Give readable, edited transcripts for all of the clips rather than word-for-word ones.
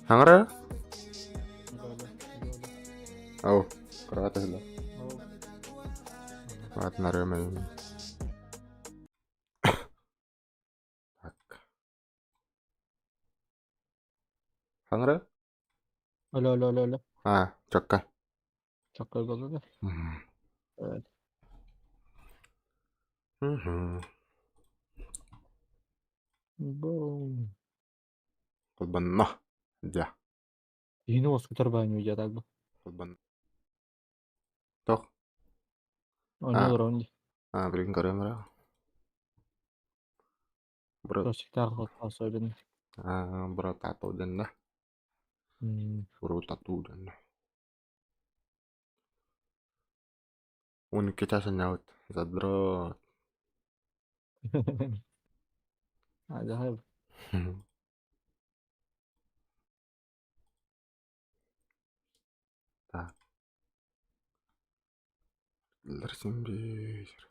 Хаҥара? Ау, кыраҕа таһыла. Аатынарыам эйим. Так. Хаҥара? Алло, алло, алло, алло. А, чокка. Чокка буолла. Evet. Мгм. Бум. Холбонно. Дьэ, Киһини уоскутар баанньуу диэтэ бу. холбон. Тох. Оонньуу А, олоробун дии. а, билигин көрүөм эрэ. Бро, Ростиктаах особенно. а, бро тату дэннэ. Бро тату дэннэ. 12 чаас анньаабыт. Задрот. Адьаһай. Так. Син биир.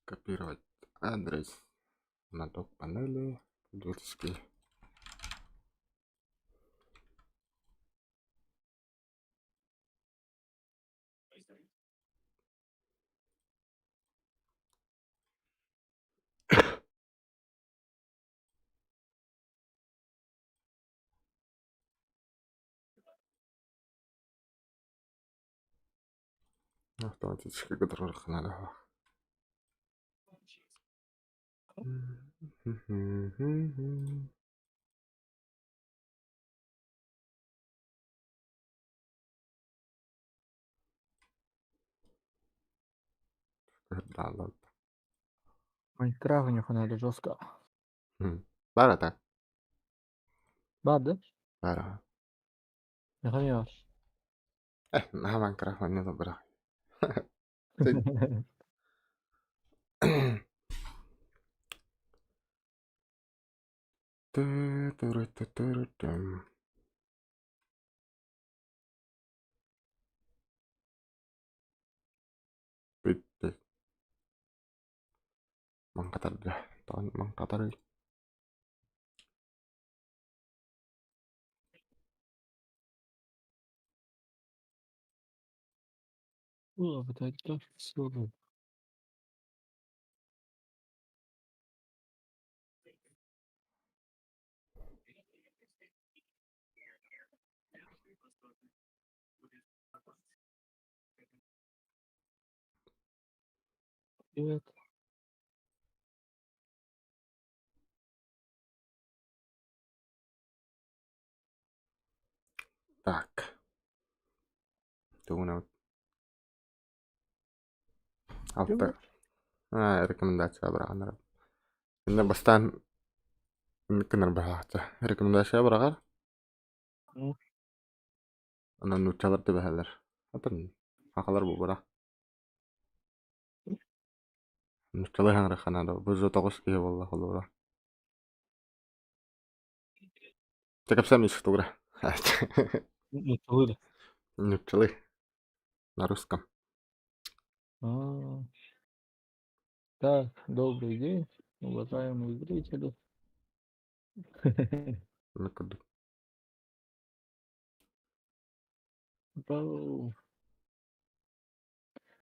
Копировать адрес на док панели пользовательский. Автоматически кытарар Майнкрафт у них надо жестко. Баар так. Баар да? Баар. Механизм бар. Наһаа Майнкрафт манна бырах. Бүттэ. Маҥхатарга. Тоҕо маҥхатарый? Привет. Так. Тугунан алта рекомендация быраҕан Инна бастаан гынар быһаахта. Рекомендация быраҕар. Онон нууччалар түбэһэллэр. Атын сахалар бу быра. Нууччалыы хаҥырыахха наада. Бу уже тоҕус киһи буолла холобура. Чэ кэпсээн тугура. Нууччалыы да. Нууччалыы. На русском. А, Так, добрый день, уважаемые зрители. Ну курдук. Бро,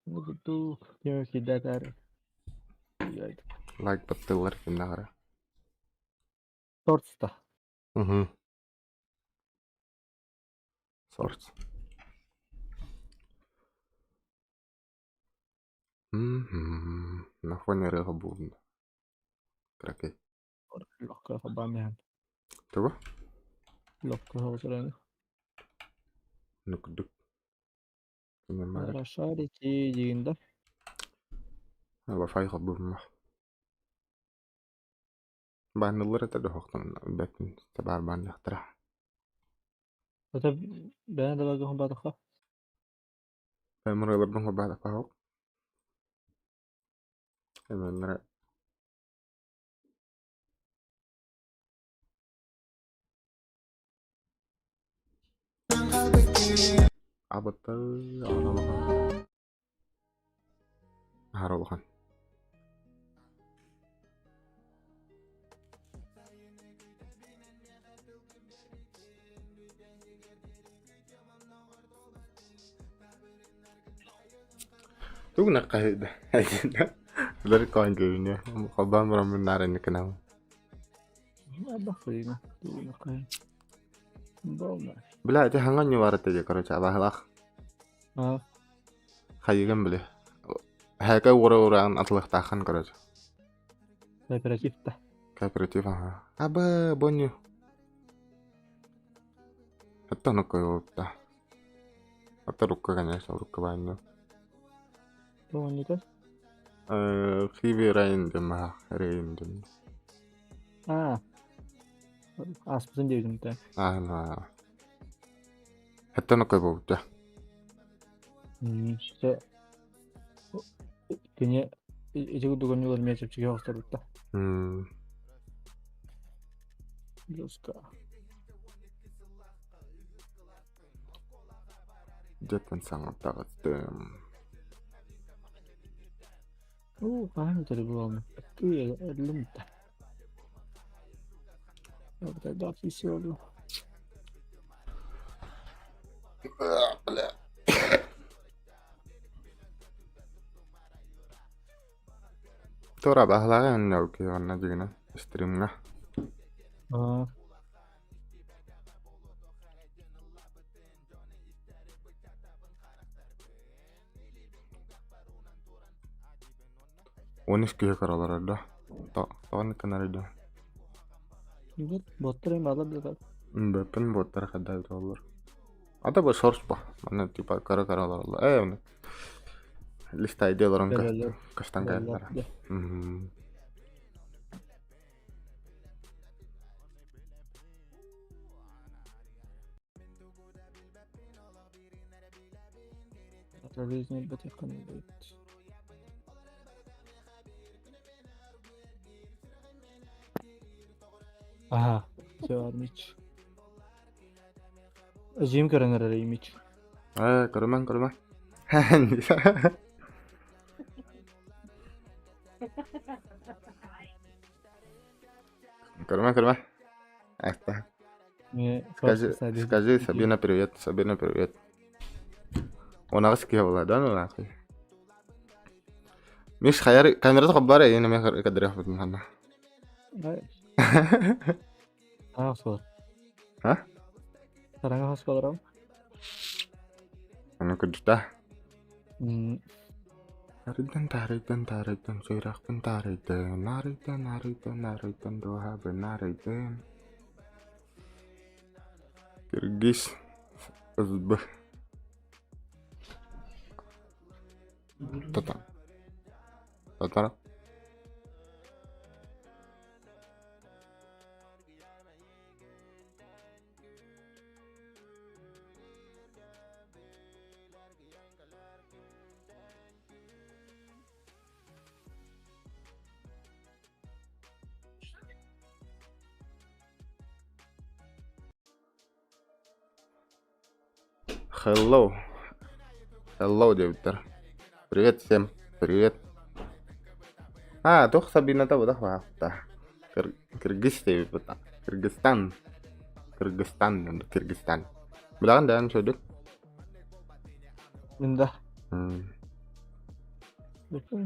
ну курдук, кидатар. Лайк баттыыллар кимнээҕэр. Торцта. Угу. Сорц. Мгм. На фоне ырыаҕа буолла. Кыракый. Локка хабаамиhan. Тугу? Локка хоҕусураны. Ну курдук. Нормально. Расшарити диин да. Wi-Fi холбууммах. Баанныллар этэ дохохтон бэттин табаар баанныахтара. Это бэйэн да баргын баатахха. Мырыларбын холбаатахпаһок. Эмэннэрэ абыта Аһара улахан. Тугун хаһыйда? Лэр коин көрүнүө. Холбоон бараммын наар инник гынабын. Абахыйна. Тугун хаһый. Болна. Бля, ити хаҥа ньувар этэ дии, короче, абаһылаах. А, Хайыгын били. Хэкэ ура-ураан атылыахтааххын, короче. Кооператив да. Кооператив, аха. Аба, боню. Это ну-ка, Это рука, конечно, рука баанньу. Тоҕонньутар? Хиви Рейн диэн баһаах, Рейн диэн. Аа. Ааспытын диэбитим да. Аа, Это ну-ка буолбута. Чэ кини ити курдук оонньуулар эмиэ чэпчэки оҕустарбыт да. Блюзка. Дьэттэн саҥа таҕыстым. Уу, хаһан өтөрү буолуом. Кыайа өллүм да. Бля. Тура баһылаҕа онньоу онно дьигинэ стримҥа. Аа. 13 киһи көрөлөр да. Тоҕо гынар да. Боттар эм баалар да. Бөппүн боттар хадда олор. Ата бу сорс ба. Манна типа кара-кара олороллор. Э, оны. Листайдыы олорон Бэрэллэр. көстөн Бэрэллэр кэллэр. да. Жизнь бэтэх будет. Аха, все, армич. Эдьиийим көрөн эрэр имич. Ээ, көрүмэҥ, көрүмэҥ. Көрүмэ, көрүмэ. Эстэ. Мне Скажи, просто скажи Сабина привет, Сабина привет. Унаҕас киһи буолла, да, ну нахуй. Миш хайар камерата хоббара эйин эме кадырыахпытын ханна. Таҥас буолар. А? Тараҥа хос буоларым. Аны кырдьыта. Арыйдан таарыйдан таарыйдан сүрэхпин таарыйдын, арыйдан арыйдан арыйдан дууһабын арыйдын. Киргиз СБ. Тата. Татара. Hello. Hello диэбиттэр. Привет всем. Привет. А, туох Сабината быдах баахта. Кыргыз диэбит Кыргызстан. Кыргызстан, Кыргызстан. Билэҕин да эн сөдүк? Мин да. М. Мин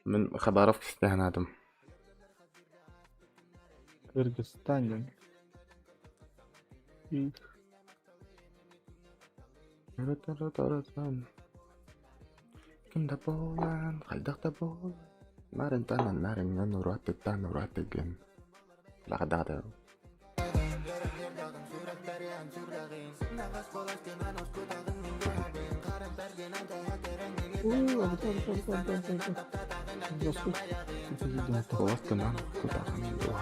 Мин Хабаров кистэһэн Кыргызстан диэн. Ким да буолан, хайдах да буолан, нарынтан нарыҥҥа уратыттан уратыгын. Лаҕадаҕа Холостунан кутаҕын дуо?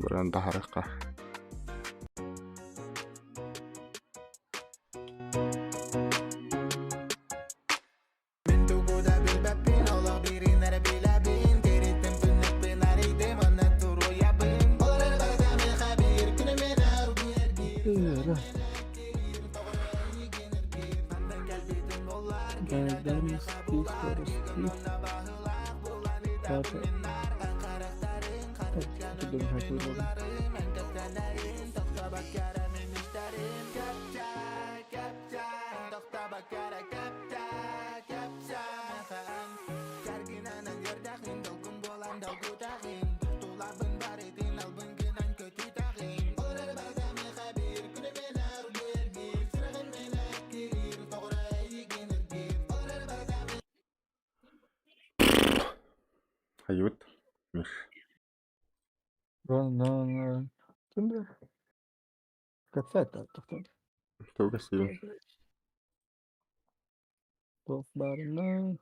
Баран таһарыахха. Мин тугу да билбэппин, олох биирин эрэ билэбин Кэриттим түннүкпүн арыйдым, онно туруйабын Ол эрэн барыта миэхэ биир күнү мин Дальности, скорости. Так, Хайыбыт? Миш. Кэпсээт тохтон. Тугу кэпсиибин? Туох баарына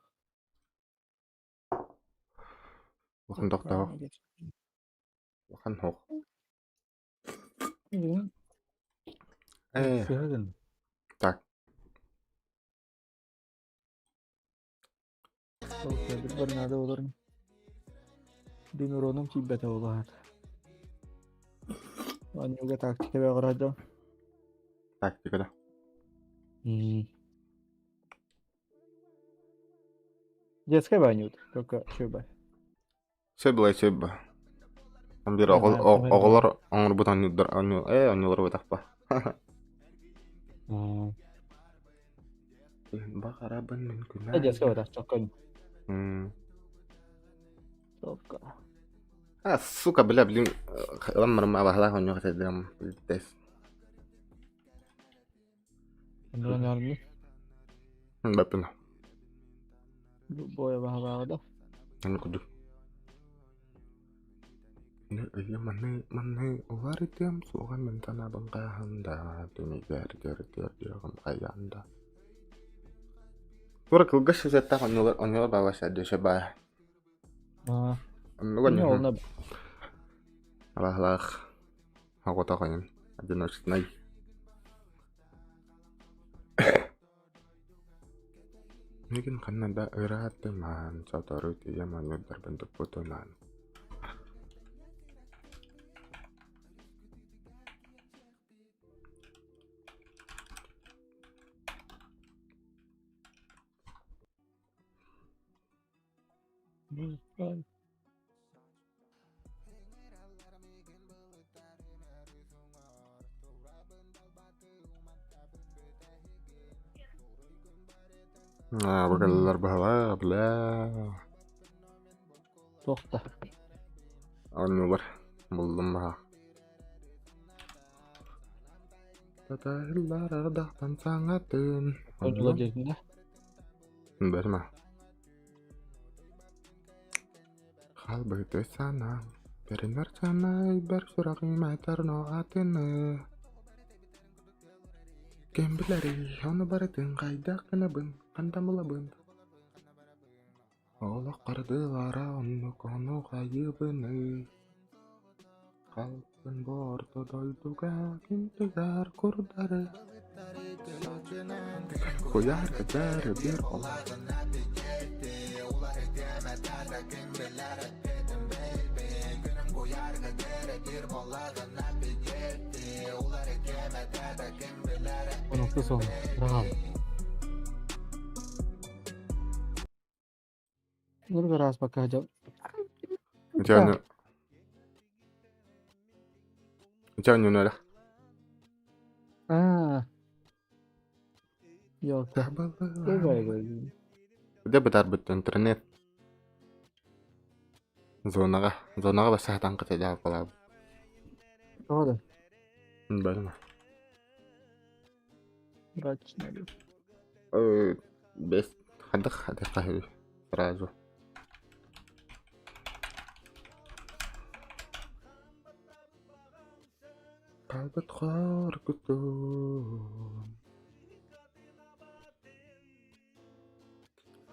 Улахан тохтоох. Улахан хоох. Э, Сыһыгын. Так. Ол кэлбит наада олорун. Димироном тиийбэтэ улаат. Оонньууга тактика бөҕөрө дьон. Тактика да. Детская банют, только чөбэ. Сөп сөп. Биир оҕолор оҥорбут оонньуулар оонньуулар буотахпа. Баҕарабын мин күнэ. Детская батах чоккон. Чокко. А, сука, бля, блин, ылан баран абаһалаах оонньуу хатырдым, тест. Оннугар Баппын. Буойа баһалааҕа да. Аны курдук. Маны маны уларытыам суоҕа мин санаабын хааһан да түмүгэр көрдүөҕүм хайаан да. Тура кылгас сюжеттаах оонньуулар оонньуулар баалар дөшө баа. Оннук оонньуу. Абаһалаах оҕотох ойун одиночный. Мигин ханна да ырааттымаан, сотору тиийэн оонньуурдарбын туппутунан. Аа, бу кэллилэр быһалаа, бля. Туохта? Оонньуулар буллум баһа. Татаһыллар ардахтан саҥатын. Оонньуулар диэтин да? Бэрмэ. Хаалбыты санаа, бэринэр санаа өйбөр сүрэҕим этэр ноҕатыны. Ким билэрий, ону барытын хайдах гынабын, хантан булабын? Олох хардыылара оннук ону хайыыбыный? Халбын бу орто дойдуга күн тыгар курдары. Куйаар кытары биир Онукта сол. Раал. Нурга раз пока дьон. Дьону Дьону Аа. Ёлка. Дэ бытарбыт интернет зонаҕа зонаҕа бассаатан кытайдаалпалаабыт. Тоҕо да? Барма. Мрачно. Бес хадах хадах хаһыы сразу. Хаалбыт хоргутун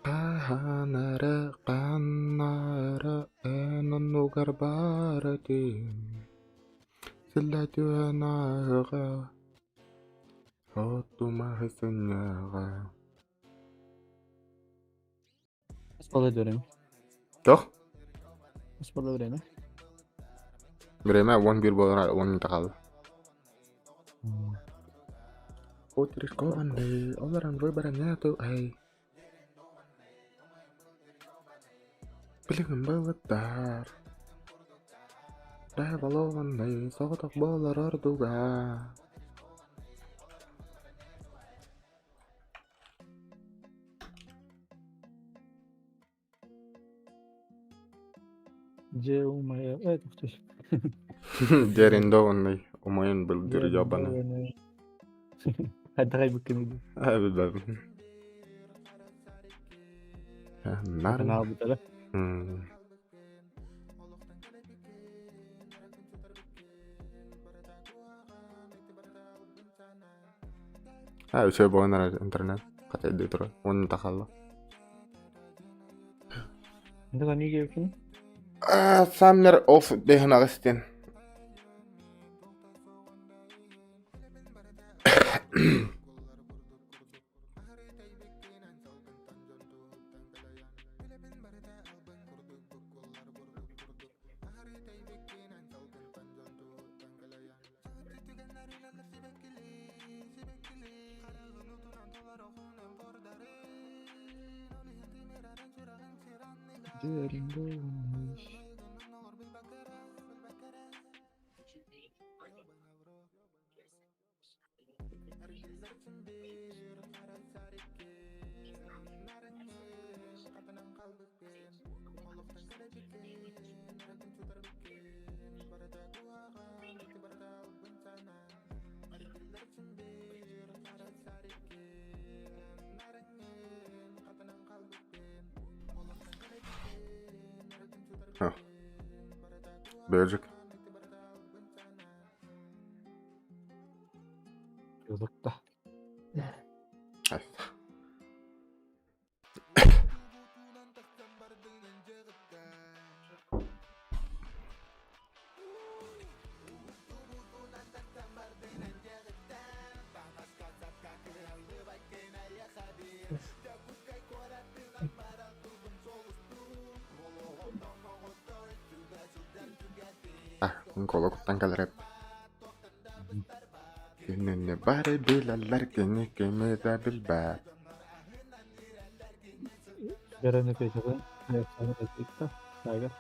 Хаһан эрэ ханна эрэ эн оннугар баар этим Силлэ түһэн ааһыаҕа Оттумаһы сынньаҕа Спалай время. Туох? Спалай время. Время 11 буолар 10 хаалла. Путь рискованный, олорон выбора нету, эй. Билигин былыттар Райболованный соҕотох буолар ордуга. Дьэ умайа э тохтуур. Дерендованный умайан былдыр ябаны. Хайдах айбыккыный дуу? Билбэппин. Нар. Санаабытара. А, үчүгэй буолан эрэр интернет. Хата өйдүү турар. Уонна тахалла. Инде ханыы диэбиккиний? Summer of 2008 диэн. Бөжүк. Ылыкта. Колокуттан кэлэр эбит. Кинини бары билэллэр, кини кими да билбэт. Вероника Петровна, Александр Виктор, Тайгер.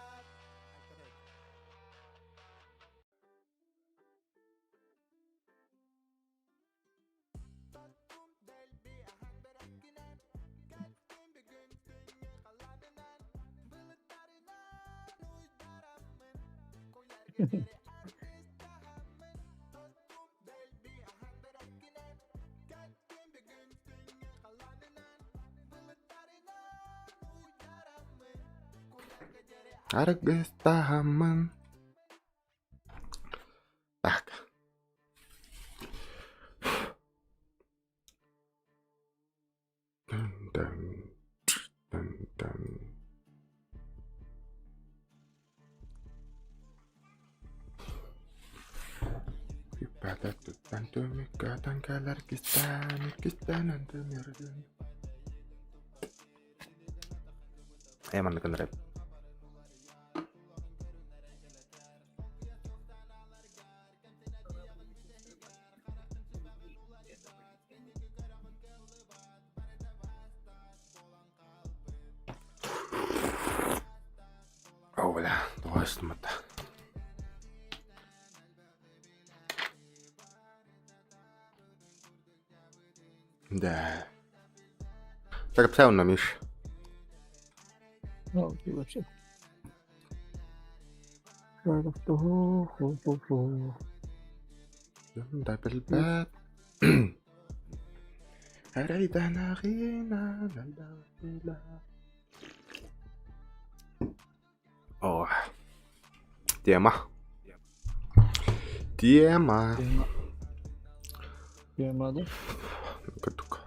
Аргыстаһаммын. Так. Dun, dun, dun. Үппэтэ түмүккэтэн кэлэр кистээн, иккистээн өнтүмүрдүн. Ээ маннык гынар эбит. О, бля, тоҕо Да. Так псевдо Миш. Ну, вообще. Да билбэт. Эрэйдэн аҕыйына О, тема. Тема. Тема, да? Кытык.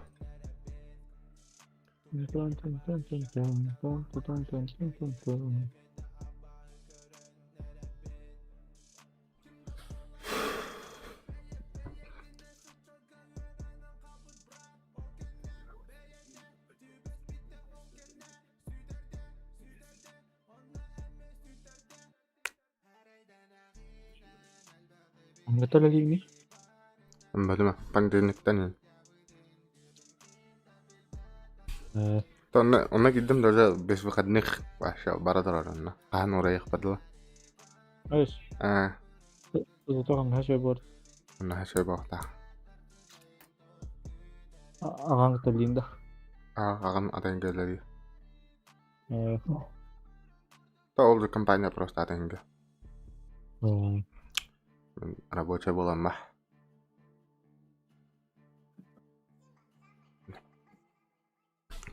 Ангатала лими. Бадыма, пандемиктан. Онно онно киирдим даже без выходных вообще бара турар онно. Хаһан уурайыахпар дылы. Өс. Аа, Зато хамнаһа үчүгэй буолар. онно үчүгэй буолуохтаах. Аҕаҥ кытта да. Аа, аҕам атын кэлэрий. Э, То ол же компания просто атынга. Рабочая буолан ба.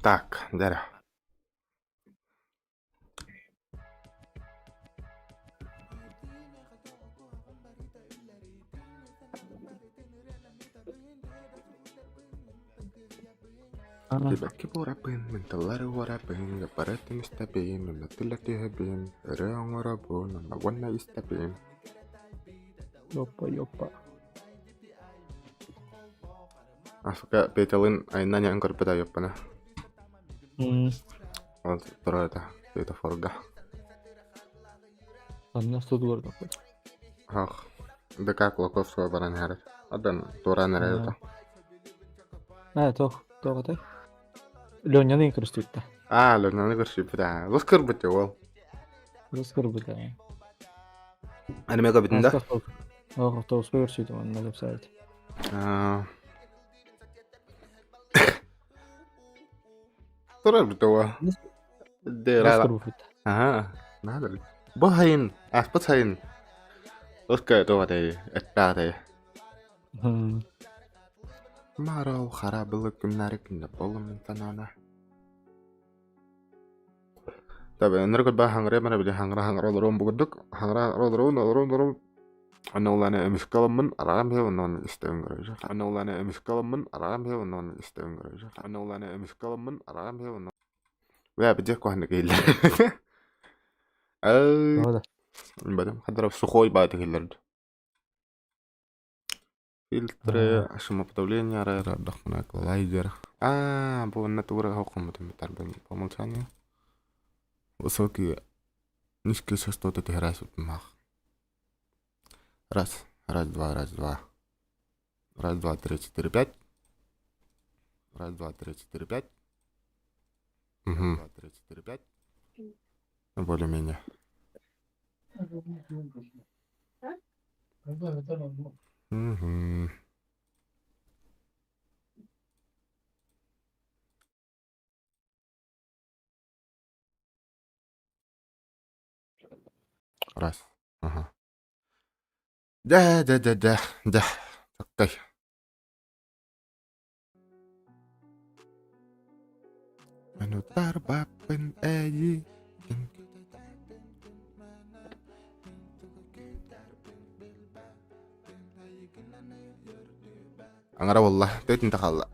Так, дэрэ. Сибэкки буораппын, мин тыллары уораппын, гаппаратын истэбин, онно тылла түһэбин, өрө оҥоробун, онно уонна истэбин. Ёппа, ёппа. Африка Петялын айынан ян көрбөт айыппына. Ол турар этэ светофорга. Анна студугар Ах, ДК Кулаковского баран иһэр. Адан туораан эрэ это. Аа, туох, туох этэй? Леняны көрүстүбүт. Аа, Леняны көрсүбүт аа. Лыс көрбүт уол. Лыс көрбүт ээ. Аниме көрбүтүн да? Ох, автобуска көрсүбүтүм онно кэпсээбит. Аа. Турар бит уо. Дера. Аха. Надо. Бу сайын, ааспыт сайын. Өскө туох этэй, эттээх этэй. Марал хара былыт күннэри күннэ болумун санаана. Таба ынырык ба хаҥыра мана били хаҥыра хаҥыра олоруом бу курдук хаҥыра олоруун олоруун олоруун Онно улаана эмискэ ыламмын араам иһэ онно истэбин короче. Онно улаана эмискэ ыламмын араам иһэ онно истэбин короче. Онно улаана эмискэ ыламмын араам иһэ онно Бля, где кухня киһилэр? Ай, бадам хадара сухой бааты киһилэр. Фильтры, шумоподавление, ардахмана, эквалайзер. А, бу онно тугура хоққуммутум по умолчанию. Высокие, низкие частоты түһэрэ мах. Раз, раз, два, раз, два. Раз, два, три, четыре, пять. Раз, два, три, четыре, пять. Угу. Два, три, четыре, пять. Ну, более-менее. Угу. Раз. Ага. Да, да, да, да, да. Такой. Минутар баппын эйи. Аңара буолла, төрт мүнүүтэ хаалла.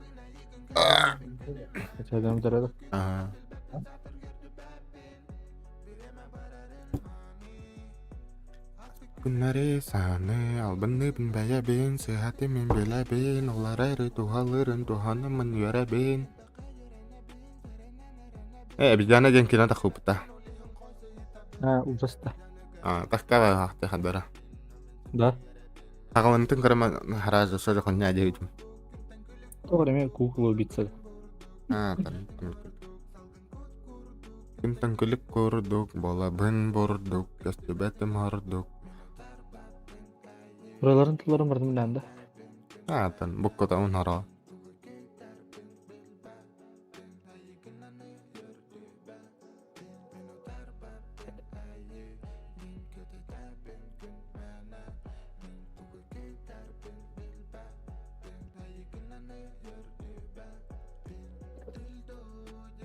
Аа. Күннэри сааны албынныыбын бэйэбин, сыһаты мин билэбин, олар эрэ туһалыырын туһанаммын үөрэбин. Э, обезьяна диэн киинэ тахсыбыта. А, ужас да. А, такка хадара. Да. Хаҕалантын көрөмө харааза сожохоння диэбитим. То время кукла убийца. А, там Күнтэн күлүк курдук, буолабын бурдук, көстүбэтим ордук. Buraların тылларын бардым билэн да. А, там букката унара.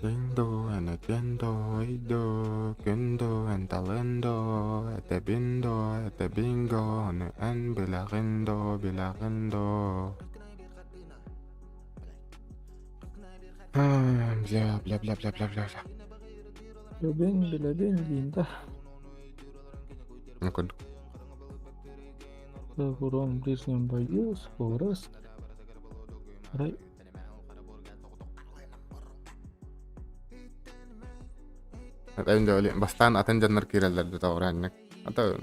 Диндо, энэтиэндо, ыйдо, күндо, энталындо, этэбиндо, этэбинго, ону эн билэҕиндо, билэҕиндо. Бля, бля, бля, бля, бля, бля, бля. Билэбин, билэбин диин да. Ну, курдук. Урон в ближнем бою, скорость. Рай. Бастаан атын дьоннор киирэллэр да тоҕураанньык. Ата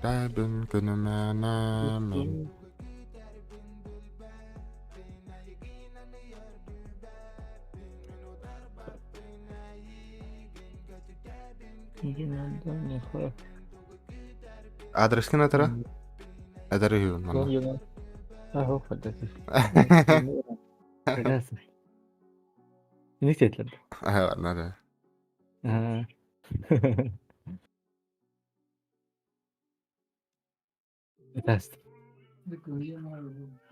Көтүтэбин күнүмээнэ мин. Адрескын атара? Этэр үһүгүн манна. Надо.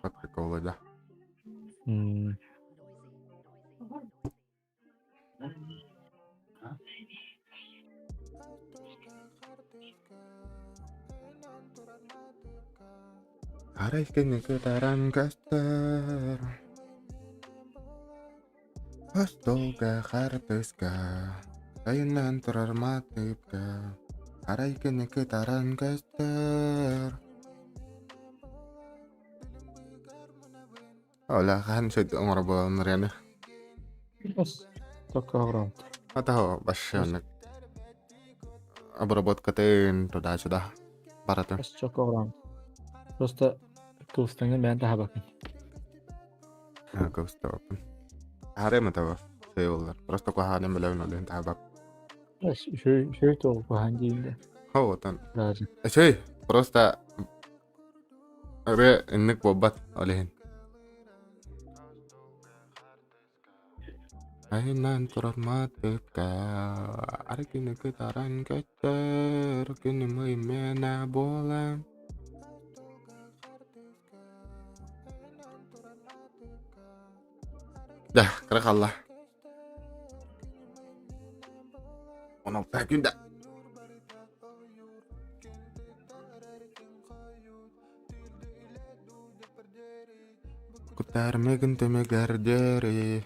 По приколу, да. Арай кэнники таран көстөр Остуолга хаартыска Сайыннан турар матыыпка Арай кэнники таран көстөр Оля хаһан сөйдө оҥоро буолан ырыаны? Атаһо вообще оннук обработкатын туда-сюда барытын. Просто кылыстаҥҥа бэйэн таһабакын. Кылыстабаппын. Аһарыам этэ сыйыллар. Просто куһаҕанын билэбин ол иһин таһабап. Үчүгэй туох куһаҕан дииллэр. Хо, отон. Үчүгэй. Просто ырыа инник буолбат ол иһин. Айынан турар матыыпка аргыны кытаран көттөр күнүм ыймена буолан Да, кыра хаалла. 16 күндэ. Кутаармыгын түмүгэр диэри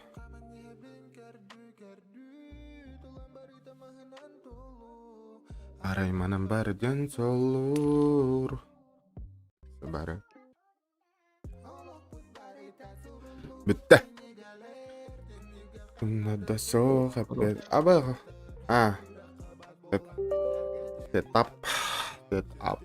Арай манан бар диэн солуур Бары Бүттэ. Надо суох эппит. Аба. А. Сетап. Сетап.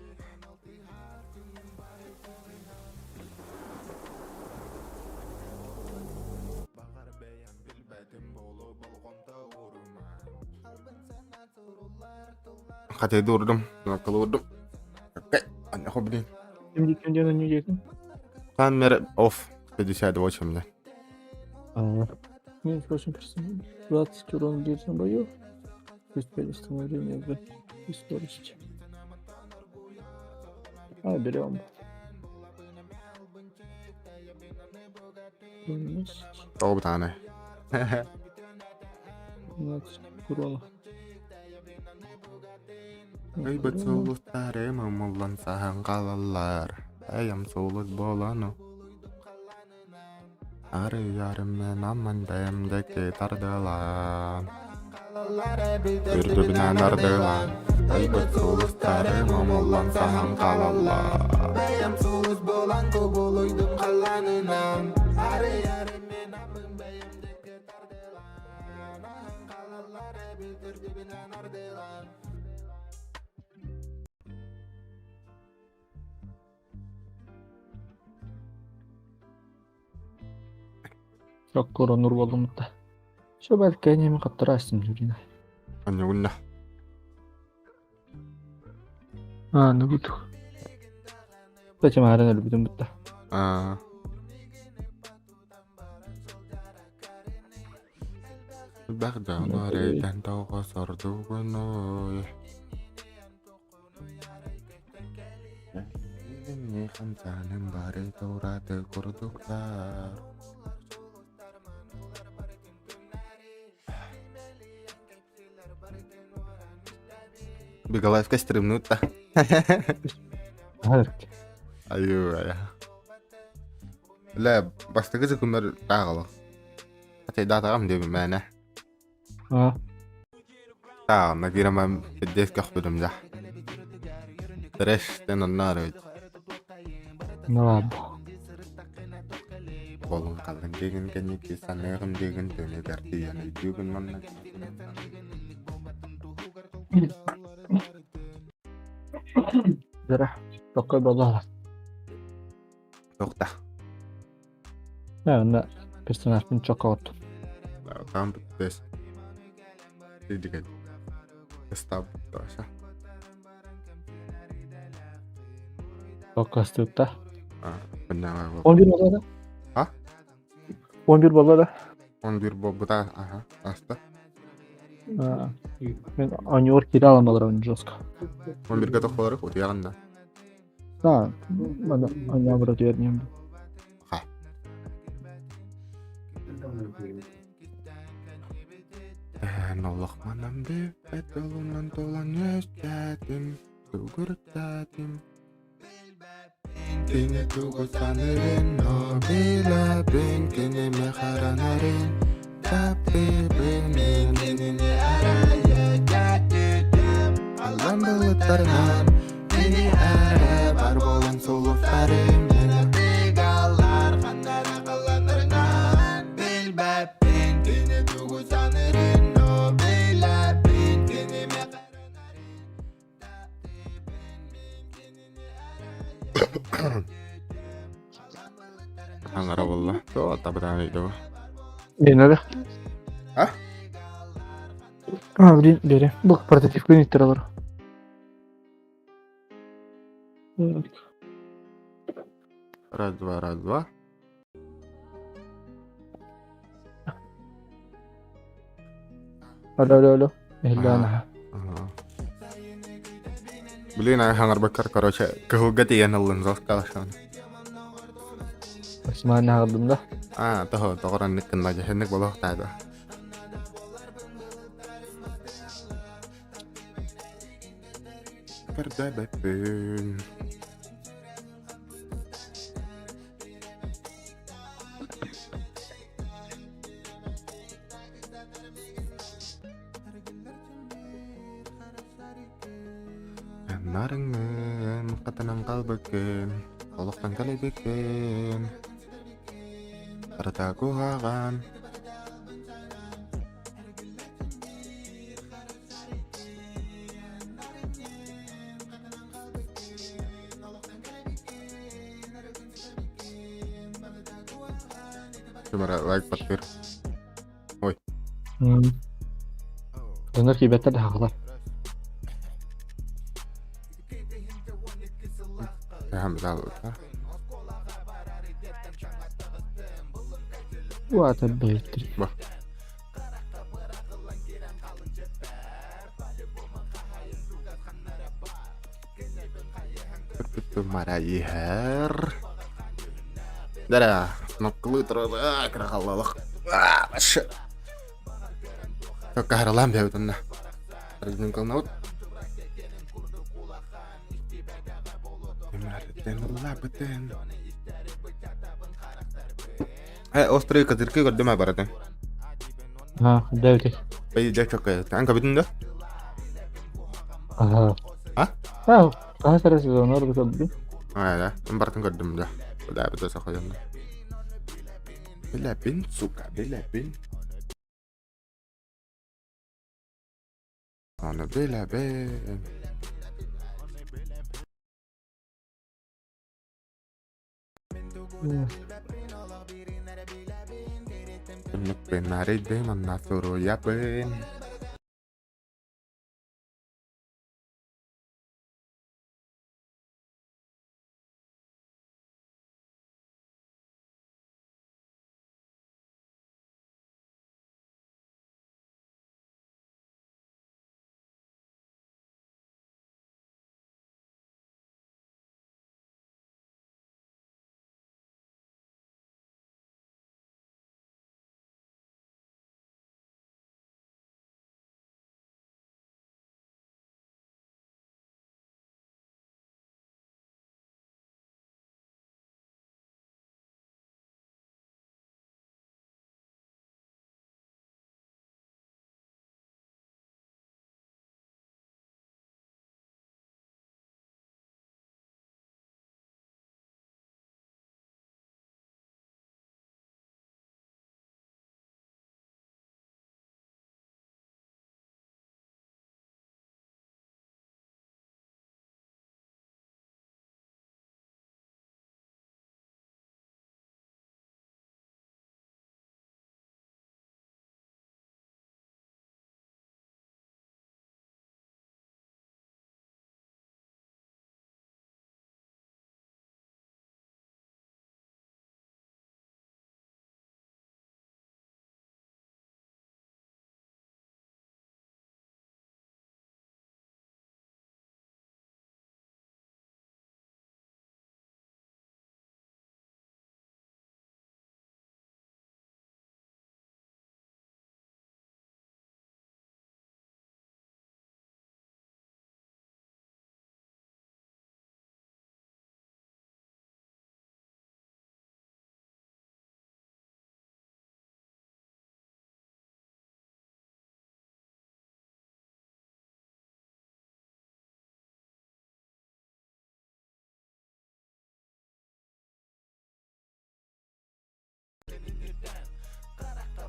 Хатыйды урдум, кнопкалы урдум. Окей, анна блин. Ким диэн онньуу диэтин? Камера off 58 мне. Минус 8%. 20 урон в ближнем бою. Плюс 5 восстановления в и скорости. А, берем. Тоҕо бытаанай? 15 урона. Ыйбыт сулустарым умуллан саһан хаалаллар, Айам сулус буолану. Арыйарым мен аммын бэйэм диэки тардылаан. Үрдүбүнэн ардылаан, Ыйбыт сулустарым умуллан саһан хаалаллар. Бэйэм сулус буолан кубулуйдум халлаанынан Арыйарым мен аммын бэйэм диэки тардылаан Аһан хаалаллар эбит үрдүбүнэн ардылаан Соккура нурбалымта. Şu belki nemi kaptırarsın Jurina. Анньугунна. А, ну гут. Зачем арен өлбүтүм бутта. Аа. Элбэх дьону эрэйдэн тоҕо сордугунуй? Эйигинни хамсааным бары туураты курдуктар. Бегалаевка стримнут да. Айуу, айа. Лэ, бастакы күммэр тааҕала. Атайдаатаҕым диэбин мээнэ. А. Тааҕына киирэмэм пиздец көхпүтүм дьэ. Трэш дэн онно арыйд. Ну ладно. Болун халын диэгин кэнники саныаҕым диэгин төнүгэр тиийэн өйдүүгүн манна. Дара, токко буолла. Тоқта. Онно персонажпын чокоот. Там бес. Иди Став тоша. Токкастыытта. А, 11 буолла да? А? 11 буолла да? 11 буолбута, аха, аста. Мен оонньуур киирэ аламмалар жестко. 11-ге тохолору утуйаҕын да. Да, мана оонньоон утуйар диэн. Ха. Эн олохманан бүппэт олунан толан өстәтим, тугуртатым. Кини тугу саныырын, но билэбин, кинини харанарын, таптыыбын мин кинини Аллан былыттарынан кини эрэ бар буолан сулустарым Тыгалар ханнара халланарынан Билбэппин кини тугу саныырын, но билэбин кинини харанарын Таптыыбын мин кинини Хаңара буолла. То табытаан ыйдыба. Бенере. А? А, блин, бери. Бұл портативка иттер. Раз, два, раз, два. Алло, алло, алло. Иһиллээн. Ага. Блин, а хаҥарбаккар, короче, кыһылга тиийэн ыллын зоскалашан. Максимально хаҕырдым да. А, toho, тоҕор аннык кынна дьэһэнник болохтаада. Көрдөбөппүн. Нарыңын қатынан қалбыкын, олықтан калыбыкын. Арата куһаҕан. Кымара лайк баттыр. Ой. Донор кибеттер да хахалар. Хам зал. Уата бэйттер. Ба. Мара ихэр. Дара, кнопкалы турар, кырахаллалах. А, вообще. Только харалам бэбитэнна. Рыгнын кылнаут. Мартен лапытен. Острые козырьки көрдүм баратын. А, дэвити. Бей жак чокка. Анка бүтүн да? Ага. А? А, хаһыс эрэ сезоннар көрдүм. А, да. Бартын көрдүм да. Да, бит сахайын. Билэбин, сука, билэбин. Аны билэбин. Түннүкпен арыйдым, анна суруйабын.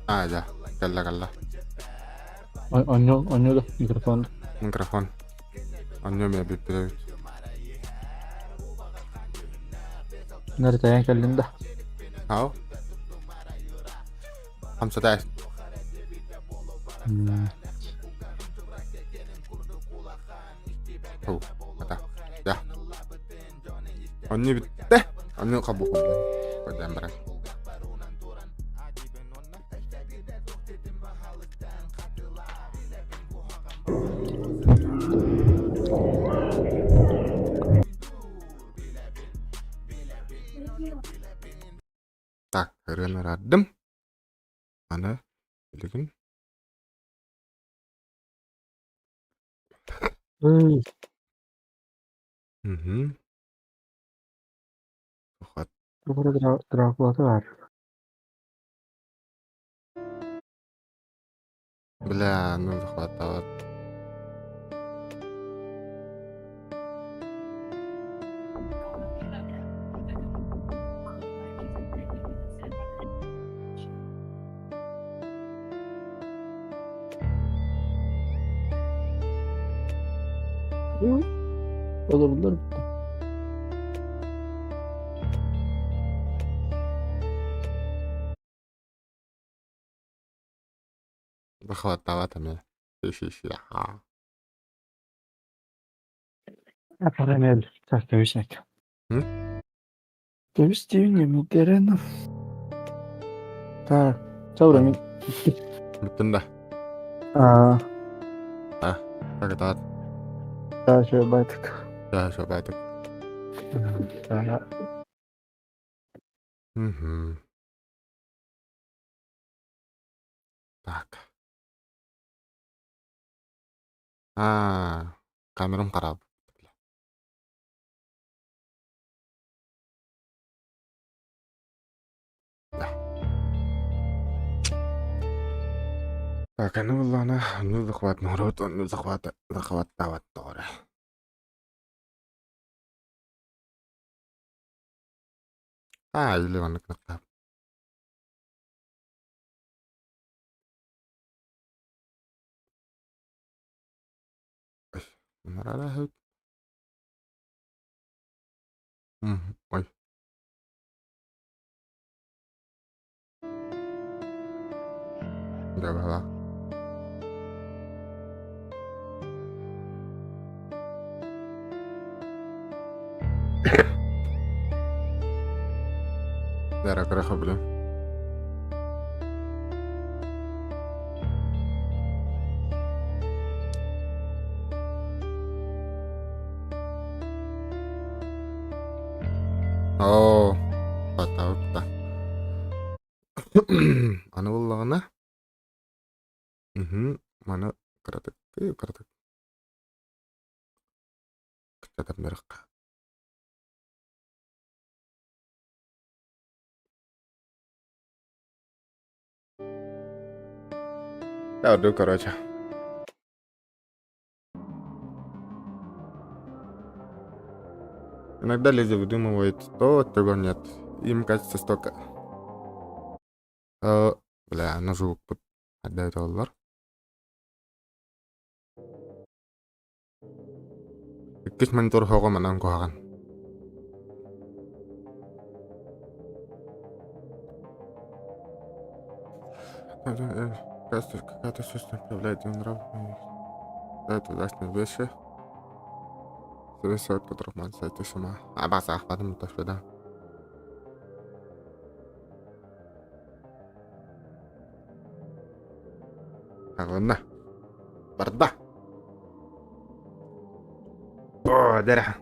Аа дьэ, кэллэ кэллэ. Оонньуу оонньуу да микрофон. Микрофон. Оонньуу эмиэ бүппүт эбит. Нэртэйэн кэллин да. Ау. Хамсата Ху, ата. Да. Онньуу бүттэ. Онньуу хабуху. Көрдөөн баран. Так, ырыаны араардым. Аны билигин Мгм. Дракулата баар. Бля, ну захватывает. Olabilir. Захватывает эмиэ. Хи-хи-хи. Апарамел. Так, кэбисэк. М? Кэбис диибин эмитерен. Так, чаура мин. Бүттүн да. Аа, Так, так. таша байтык. Таша байтык. Так. Угу. Так. Аа, камерам харап. Так, аны буллаҕына оннук захват норуот оннук захват захваттаабат тоҕо Аа, или маннык гынахтаах. Ой. Дьэ быһалаах. Дара кыра блин. Оо, хатаабыт Аны буллаҕына маны кыратык кыратык кыччатан Ордук короче. Иногда люди выдумывают то, чего нет. Им кажется столько. Бля, ножу отдай доллар. Иккис монитор хоҕо манан куһаҕан. Какая-то сущность направляет нрав. Это удачно вещи. Зависит от которых сайты сама. А база охватом то что да. Ладно. Барда. О, деря.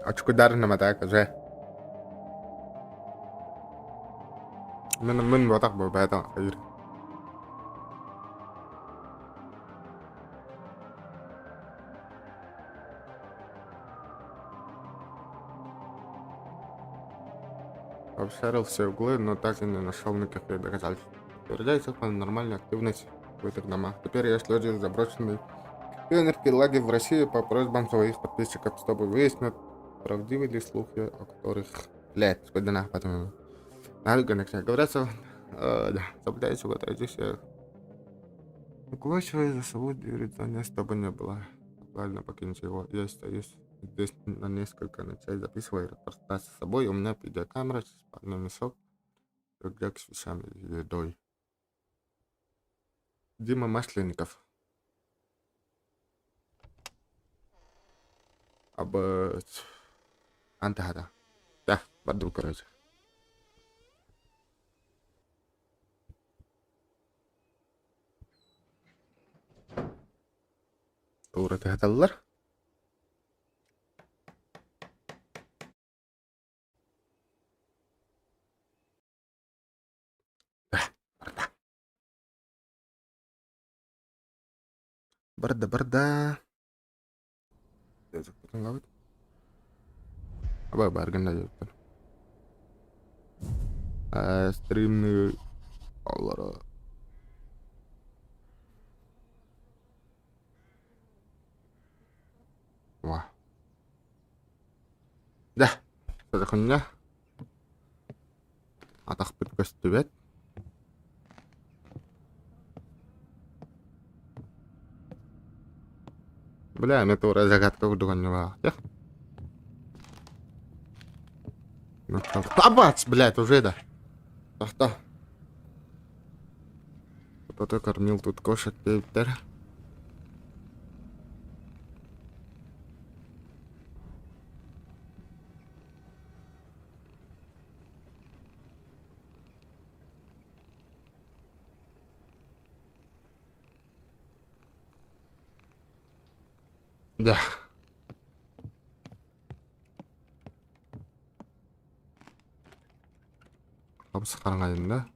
Очкударна так уже. Мин мин ботах бу бэта айыр. Обшарил все углы, но так и не нашел никаких доказательств. Подтверждающих паранормальную активность в этих домах. Теперь я слежу за заброшенный пионерский лагерь в России по просьбам своих подписчиков, чтобы выяснить, правдивы ли слухи, о которых... Блядь, спайдана, потом... Говорят, что... Да, соблюдайте, вот здесь Уклончивый за собой дверь здания, чтобы не было. Правильно покинуть его. Я остаюсь здесь на несколько ночей, записываю репортаж с собой. У меня видеокамера, спальный мешок, рюкзак с вещами и едой. Дима Масленников. Об... Антахата. Да, бардым, короче. Уура түһэтэллэр. Барда. Барда, барда. Аба баргын да диэбиттэр. Стримный олоро. Ва. Да, сатахынна. Атахпыт көстүбэт. Бля, эмиэ туора загадка курдук анньылаах. Табац, блядь, уже да. Тахта. Кто-то кормил тут кошек, диэбиттэр. Да. Хабыс хараҥайын да.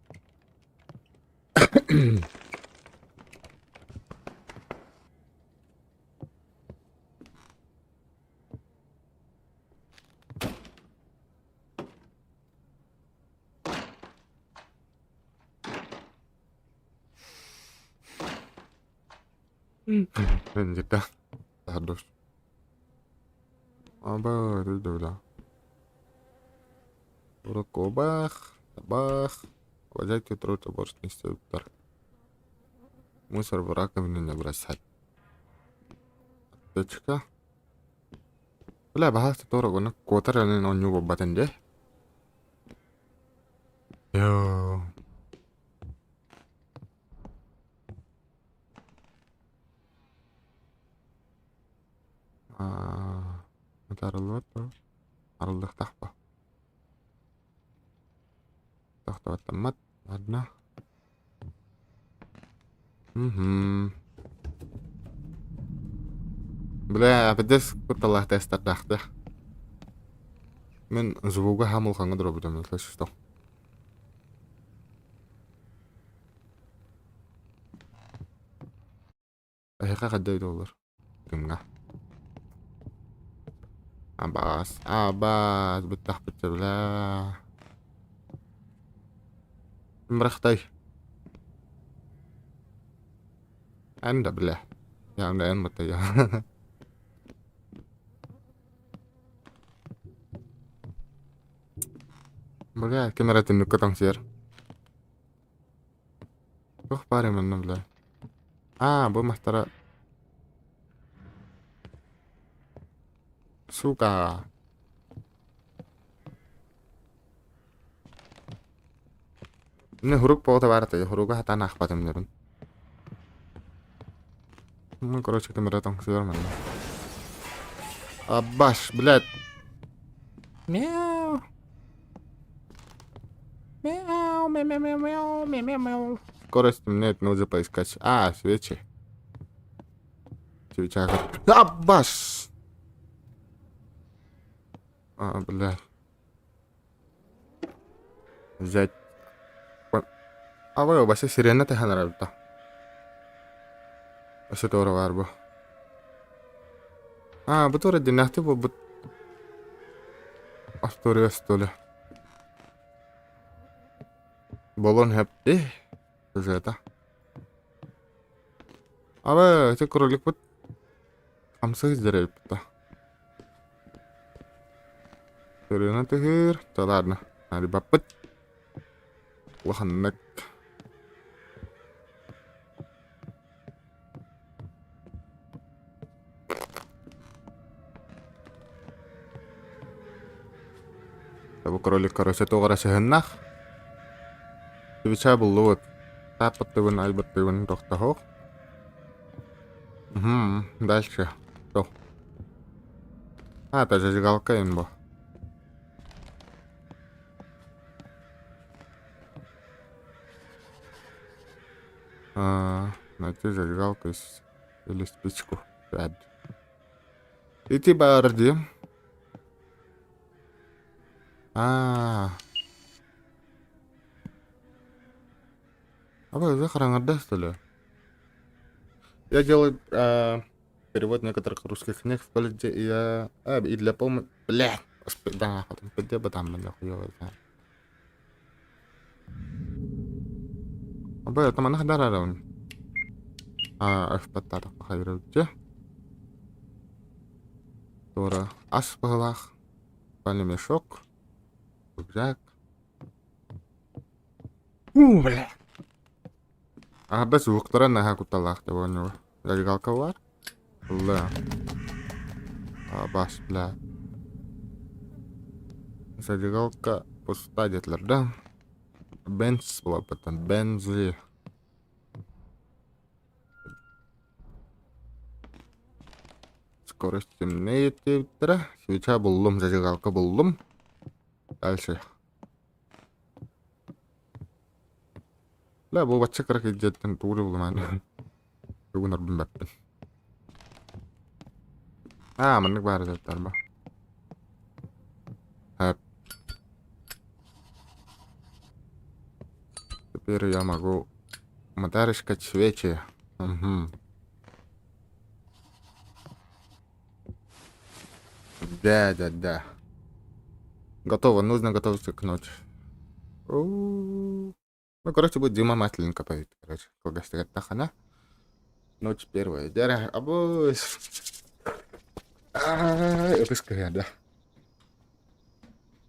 Дьиктэ Тардus. Аба да. Уруккубах, табах, Вазять труд уборочный Мусор в раковину не бросать. Аптечка. Бля, баһаста туора гына куотар эрэн оонньуу буолбатын дии. Йоо. Аа, арыллыбат дуо? Арыллыахтаах дуо? Тохтоботтоммот. Ладно. Мгм. Бля, аппетис кутталаах тестардаахтар. Мин звуга хаамылхаҥҥа дорубутум, если что. Эһиэхэ хайда доллар? Кымҥа. Абаас, абаас, быттахпыт бля. Мырахтай. Эн да бля. Я эн мытая. Бля, ким эрэ түннүккэ тоҥсуйар. Туох баар манна бля? Аа, бу мастара Сука. Мин хурук буолта баар этэ, хуругу сатаан аахпатым диэбин. Ну, короче, ким эрэ тоҥсуйар манна. Абаш, блядь. Мяу. Мяу, мяу, мяу, мяу, мяу, мяу, мяу. Скорость темнеет, нужно поискать. А, свечи. Свеча. Абаш! А, бля. Взять. Абай, баса сирена тэхэнэрэ Өссө туора баар бу. Аа, бу туора дьиҥнээхтик буолбут остуоруйа остуола. Буолуон сөп дии, сюжета. Абы, ити кроликпыт хамсыы сылдьар эбиппит да. Сырыына түһүүр, да ладно, арыйбаппыт. Улаханнык. Бу кролик короче туох эрэ сыһыннах. Свеча буллубут. Тааппыттыбын, айбыттыбын тохтоһуох. Угу, дальше. Что? А, это зажигалка имба. А, найти зажигалку или спичку. Ити баар дии. Аа. А вы хараҥарда что ли? Я делаю перевод некоторых русских книг в колледже, и я... А, и для помощи... Бля! Да, потом где бы там, бля, хуёво знаю. Абы, это манах дарарабын. А, F5 хайырылчы. Туора ас быһылаах. Спальный мешок. Рюкзак. У, бля. Аһарда суһуктара наһаа кутталлаах да оонньуур. Зажигалка баар. Ылла. Бас, бля. Зажигалка пуста диэтилэр да. Бенз буолбуттан. Бензи. Скорость темнеет диэбиттэрэ. Свеча буллум, зажигалка буллум. Дальше. Бля, бу бачча кыра килдьэттэн тугу да булумаан. Тугун арбын баппын. Аа, маннык баар этэр ба. Хэп. Теперь я могу мотарочка свечи. Угу. Да, да, да. Готово, нужно готовиться к ночи. Ну, короче, будет Дима Масленко поет, короче. Кылгастыгаттахана. Ночь первая. Дяря, абось. Ытыс кыһыарда.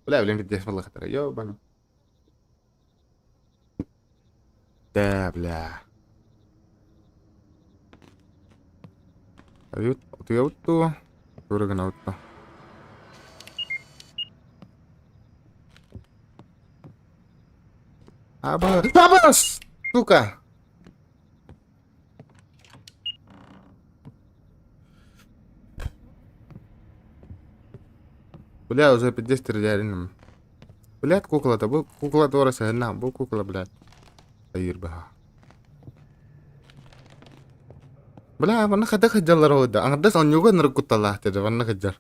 Бля, блин, пиздец, баллахтара. Ёбаный. Да, бля. Утуйабыт дуо? Тура гынабыт дуо? Аба! Абас! Сука! Бля, уже пиздец стреляли. Блядь, кукла-то, бу кукла туора сыһынна, бу кукла, блядь. Айыр баһа. Бля, манна хайдах сылдьаллар ол да. Аҥардас оонньууга ынырык кутталлаах деді, манна сылдьар.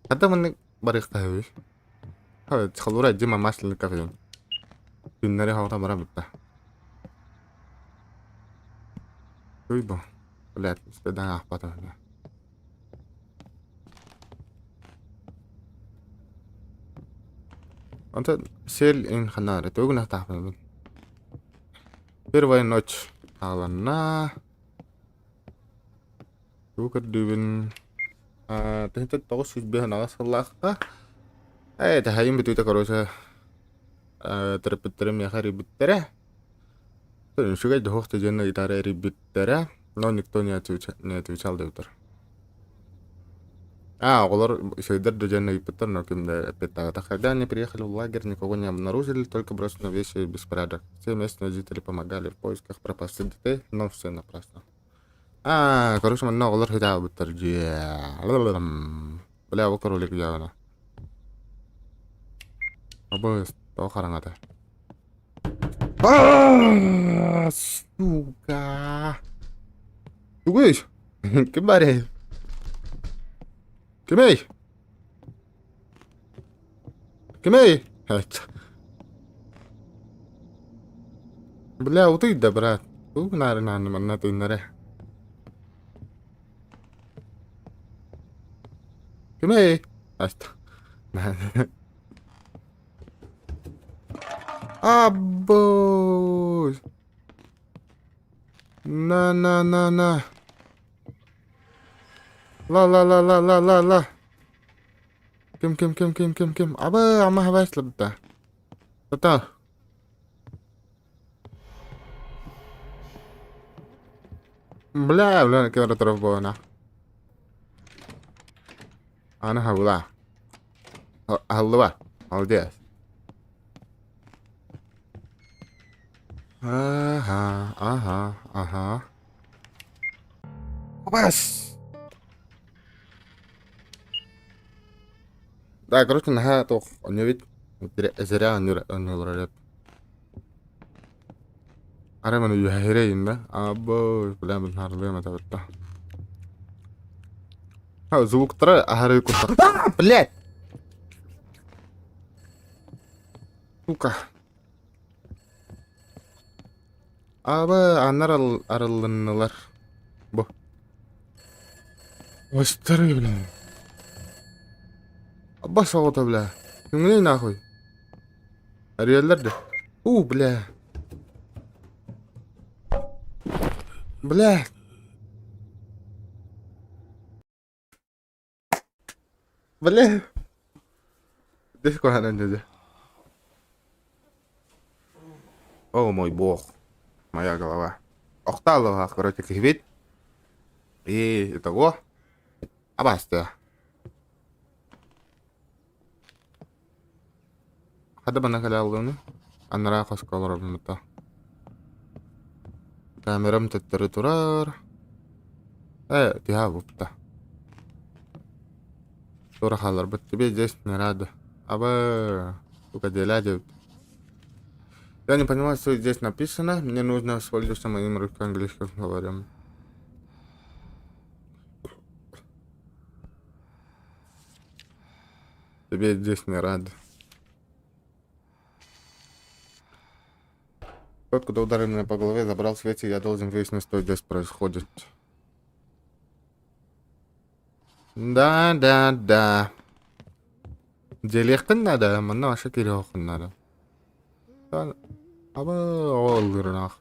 Хата маннык барыахтаһыбый. Холура Дима Масленников диэн. Күннэри хоҕото бара бутта. Туй бу. Блядь, спедан аахпата. Онтон сиэл ин ханаары тугу гынахтаахпын Первая ночь хааланна. Тугу көрдүүбүн? Тыһыынча 908 сыллаахха ээ таһайым бүтүүтэ короче төрөппүттэрим миэхэ эрийбиттэрэ. Үчүгэй дьоһуох да диэн ыйытаары эрийбиттэрэ, но никто не отвечал, не отвечал диэбиттэр. А, оҕолор үчүгэйдэр да диэн ыйыппыттар, но ким да эппиэттээбэтэх. Когда они приехали в лагерь, никого не обнаружили, только брошенные вещи и беспорядок. Все местные жители помогали в поисках пропавших детей, но все напрасно. А, короче, манна оҕолор хитаабыттар дьиэ. Бля, бу кролик дьаҕана. Абыс, тоҕо хараҥата. А, сука. Тугуй? Ким баарый? Кимий? Кимий? Бля, утуй да, брат. Тугу гынаары нааны манна тыыннара. Кимий? Аста. Аббой! На на на на. Ла ла ла ла ла ла ла. Ким ким ким ким ким ким. Абы ама хабайслыбыта. Тата. Бля, бля, кем турар буолана. Аны хабыла. Аһыллыба. Молодец. Ага, ага, ага. Бас! Да, короче, наһаа туох онньу зря онньулар Арай маны үһэһирэйин да. Або, бля, бынаарылыам этэ бытта. Звуктара аһары куртах. А, блядь! Сука. Аба, аннар арыллыннылар. Бу. Остары, бля. Абба соҕото, бля. Күҥүнэй нахуй. Арыйаллар да. У, бля. Бля. Бля. Десь куһаҕан дьэ. О мой бог. Моя голова. Охтааллаах, короче, киһибит. И итого. Абасты. Хата манна кэлэ аллыны. Анараа хоско олоробун Камерам төттөрү турар. Э, тиһа бупта. Тура хааларбыт. Тебе здесь не рада. Аба, сука, деля дебит. Я не понимаю, что здесь написано. Мне нужно воспользоваться моим русско-английским словарем. Тебе здесь не рады. Тот, кто ударил меня по голове, забрал свечи, я должен выяснить, что здесь происходит. Да, да, да. Дьиэлиэххин наада, манна вообще кириэххин наада. Аба оҕоллурунаах.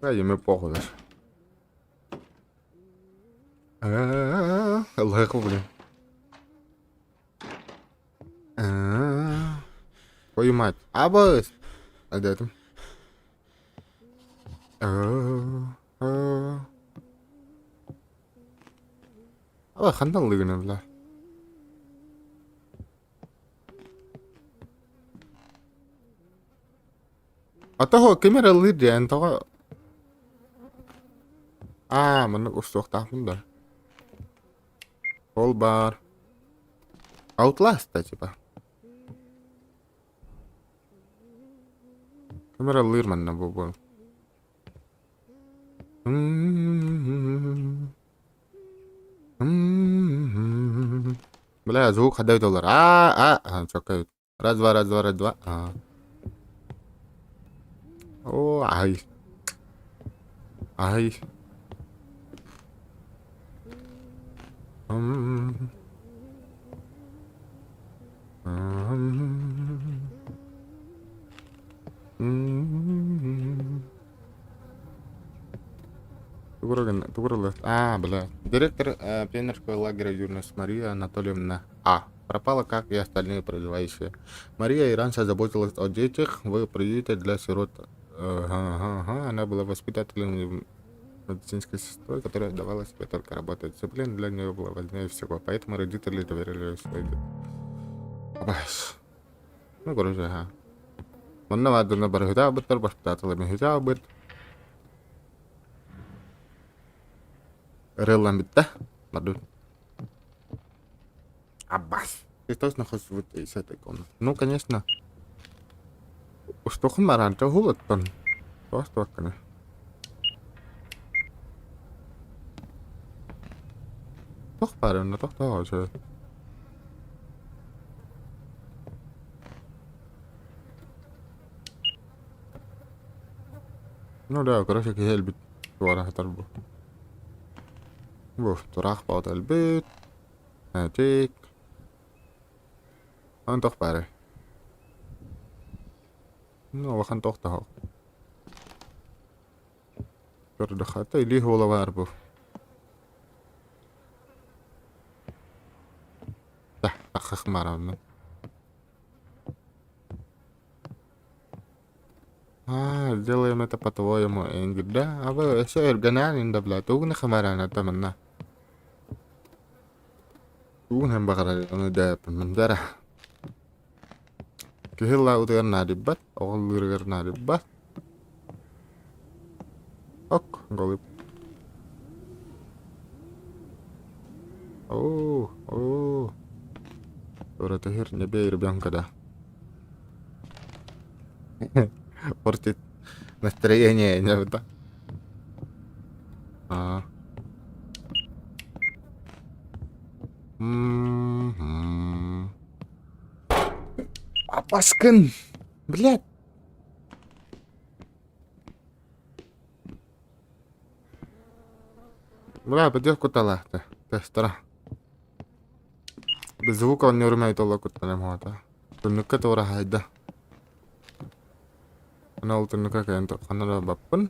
Да, ему похуй даже. Ыллык блин. Твою мать. Абыс! Адетым. Аба ханна ыллыгына бля. А того ким эрэ ыллыыр диэн тоҕо Аа, маннык устуохтаахпын да. Ол баар. Outlast типа. Ким эрэ ыллыыр манна бу бу. Бля, звук хадой доллар. А, а, чокой. Раз, два, раз, два, раз, два. А. О, ай. Ай. М. М. М. Тугуры А, бля. Директор пионерского лагеря «Юность» Мария Анатольевна А. Пропала, как и остальные проживающие. Мария и раньше заботилась о детях в приюте для сирот. Ага, ага, она была воспитателем и медицинской сестрой, которая давала себе только работать. Дисциплина для нее была важнее всего, поэтому родители доверили свои Абас. Ну, короче, ага. Манна баардырна барыһытаабыттар, бастаатылар миһитаабыт. Ырыаллан бүттэ. Бардын. Аббас. Ты точно хочешь выйти из этой комнаты? Ну, конечно. Устуохун бараан уһулуттан. Тоос туокканы. Туох баар онно тохтоо үчүгэй. Ну да, короче, киһи өлбүт туора сытар бу. Бу тураах баҕата өлбүт. Этик. Аны туох баарый? Ну, улахан туох да суох. Көрдөххө, илии суола баар бу. Таххах мараммын. А, сделаем это по-твоему, Энгир, да? А вы все эргэнээн инде, блядь, тугун хымараан атамынна. Тугун һэм баҕарар ону дээппин дара. Киһи ыллаабытыгар наадыйбат, оҕо ыллыырыгар наадыйбат. Ок, голубь. О, о, Ратахир, не бей ребенка, да. Портит настроение, не да. А. М-м-м. Апаскын! Блядь! Бля, подъезд куталаахта. Тестара. Звук оонньуурум эбит куттанам хуата. Түннүккэ туора хайда. Аны ол түннүккэ кэлэн ханна да баппын.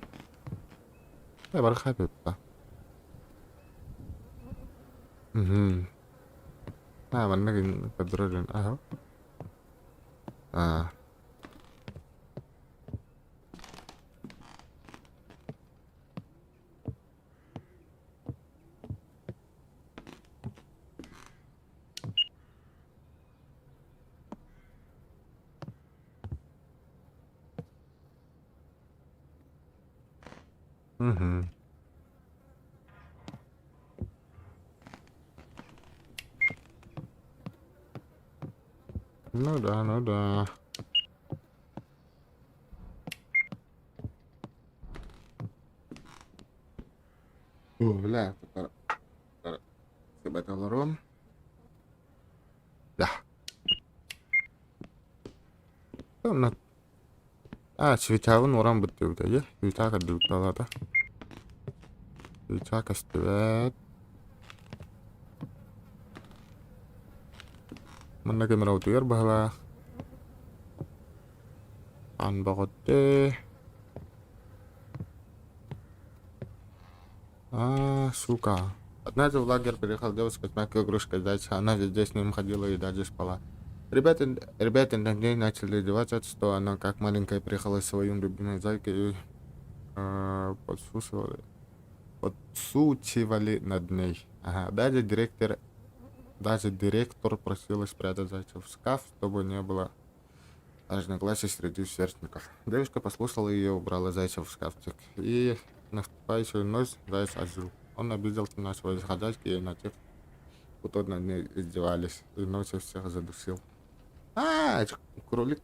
Э, бары хайпыппа. Мгм. А, манна кин көрдөрөр аһа. А. Мгм. Ну да, ну да. О, бля, Сыбаталаром. Да. На А, свечабын уран бүттүбүт эйэ. Свеча көрдүбүт Свеча көстүбэт. Манна кэмэр утуйар баһылаах. Аан бөҕөттө. А, сука. Однажды в лагерь приехала девушка с мягкой игрушкой зайца. Она везде с ним ходила и даже спала. Ребята над ней начали издеваться, что она как маленькая приехала с своим любимой зайкой и подшучивали над ней. Ага, даже директор просила спрятать зайца в шкаф, чтобы не было разногласий среди сверстников. Девушка послушала ее, убрала зайца в шкафчик. И наступающую ночь заяц ожил. Он обиделся на своих хозяйки и на тех, кто над ней издевались, и ночью всех задушил. А, это кролик.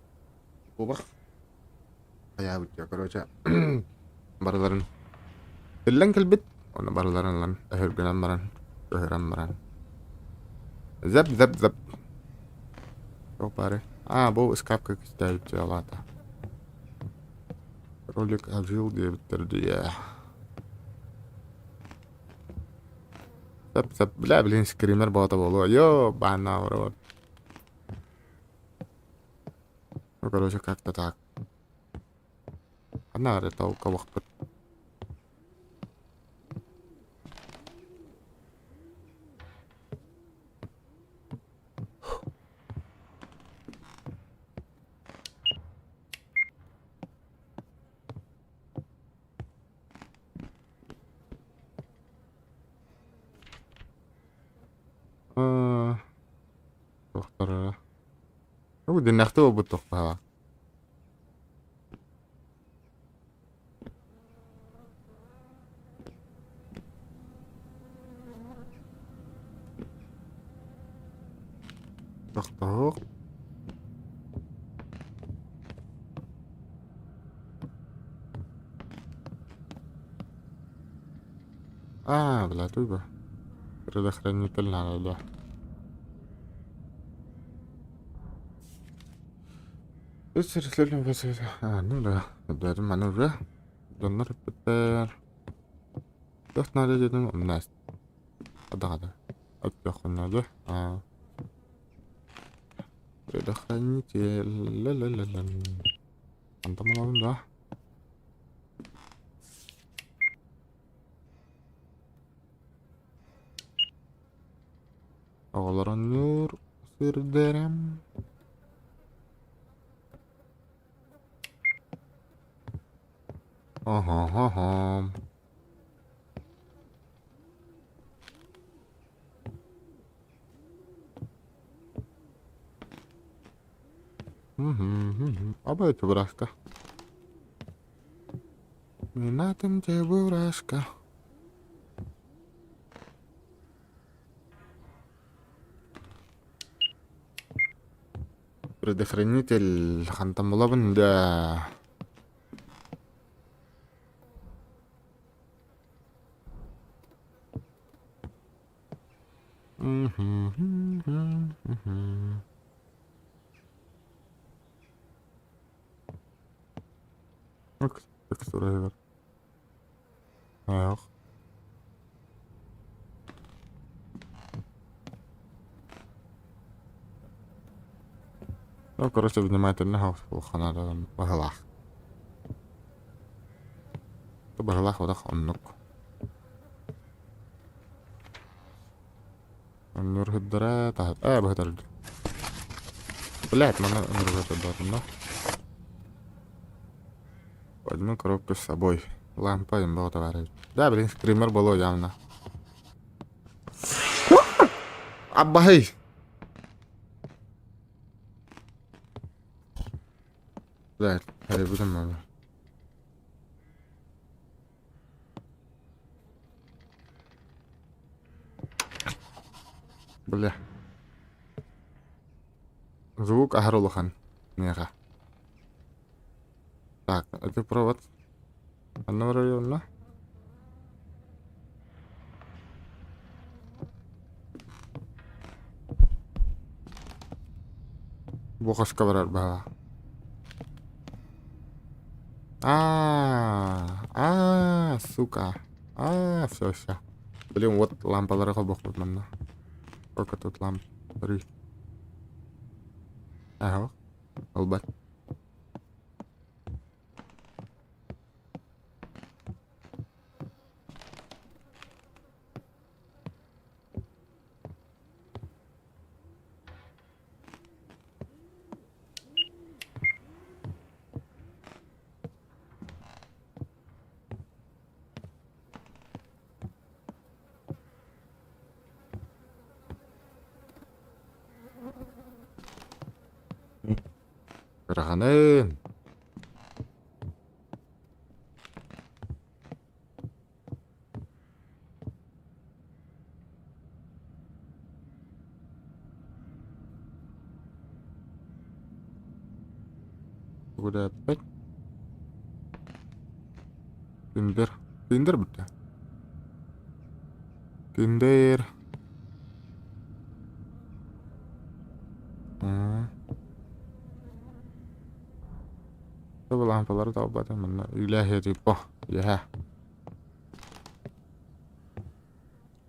Кубах. Я вот я, короче, барыларын Тиллэн кэлбит, оны барыларын ылан, өһүргэнэн баран, көһөрөн баран. Зэп, зэп, зэп. Туох баары? А, бу ыскаапка кистээбит дьыалаата. Кролик ожил диэбиттэр дии. Зэп, зэп. Бля, блин, скример боото буолуо. Йоо, баанна урод. Ну, короче, как-то так. Ханна эрэ толковахпыт. Аа, туохтара. Бу диннэхтэ буолбут туохпаһа. Тохтоһуох. Аа, бля, туй Предохранитель надо, да. А, ну да. Да, маны уже. Доннор эппиттэр. Туох наада диэтим умнаас. Адаҕада. Өттөххүнэ А. Предохранитель. Ла-ла-ла-ла. Хантан булабын да? Оҕолор оонньуур сирдэрим. Оһо-хо-хом. Абай чебурашка. Минатым чебурашка. Предохранитель хантан булабын да. Текстура Ах. Ну, короче, внимательно улахана баһылаах. Баһылаах одах оннук. Нурһыддара таһат. Аа, быһытар. Блядь, мана нурһыддара. Возьму коробку с собой. Лампа им было товарищ. Да, блин, скример было явно. Аббаһый! Блядь, хайбытым маны. Бля. Звук аһар улахан миэхэ. Так, это провод. Ханна барар онно? Бу хоско барар баҕа. А, а, сука. А, все, все. Блин, вот лампалары холбохпут манна. Сколько тут ламп? Три. Ага. Албат. Ыраҕаным. Тугу да эппэт. Тиндер. Тиндер бүттэ. Тиндер. Лампалары талбатым манна үлэһэ типа яһа.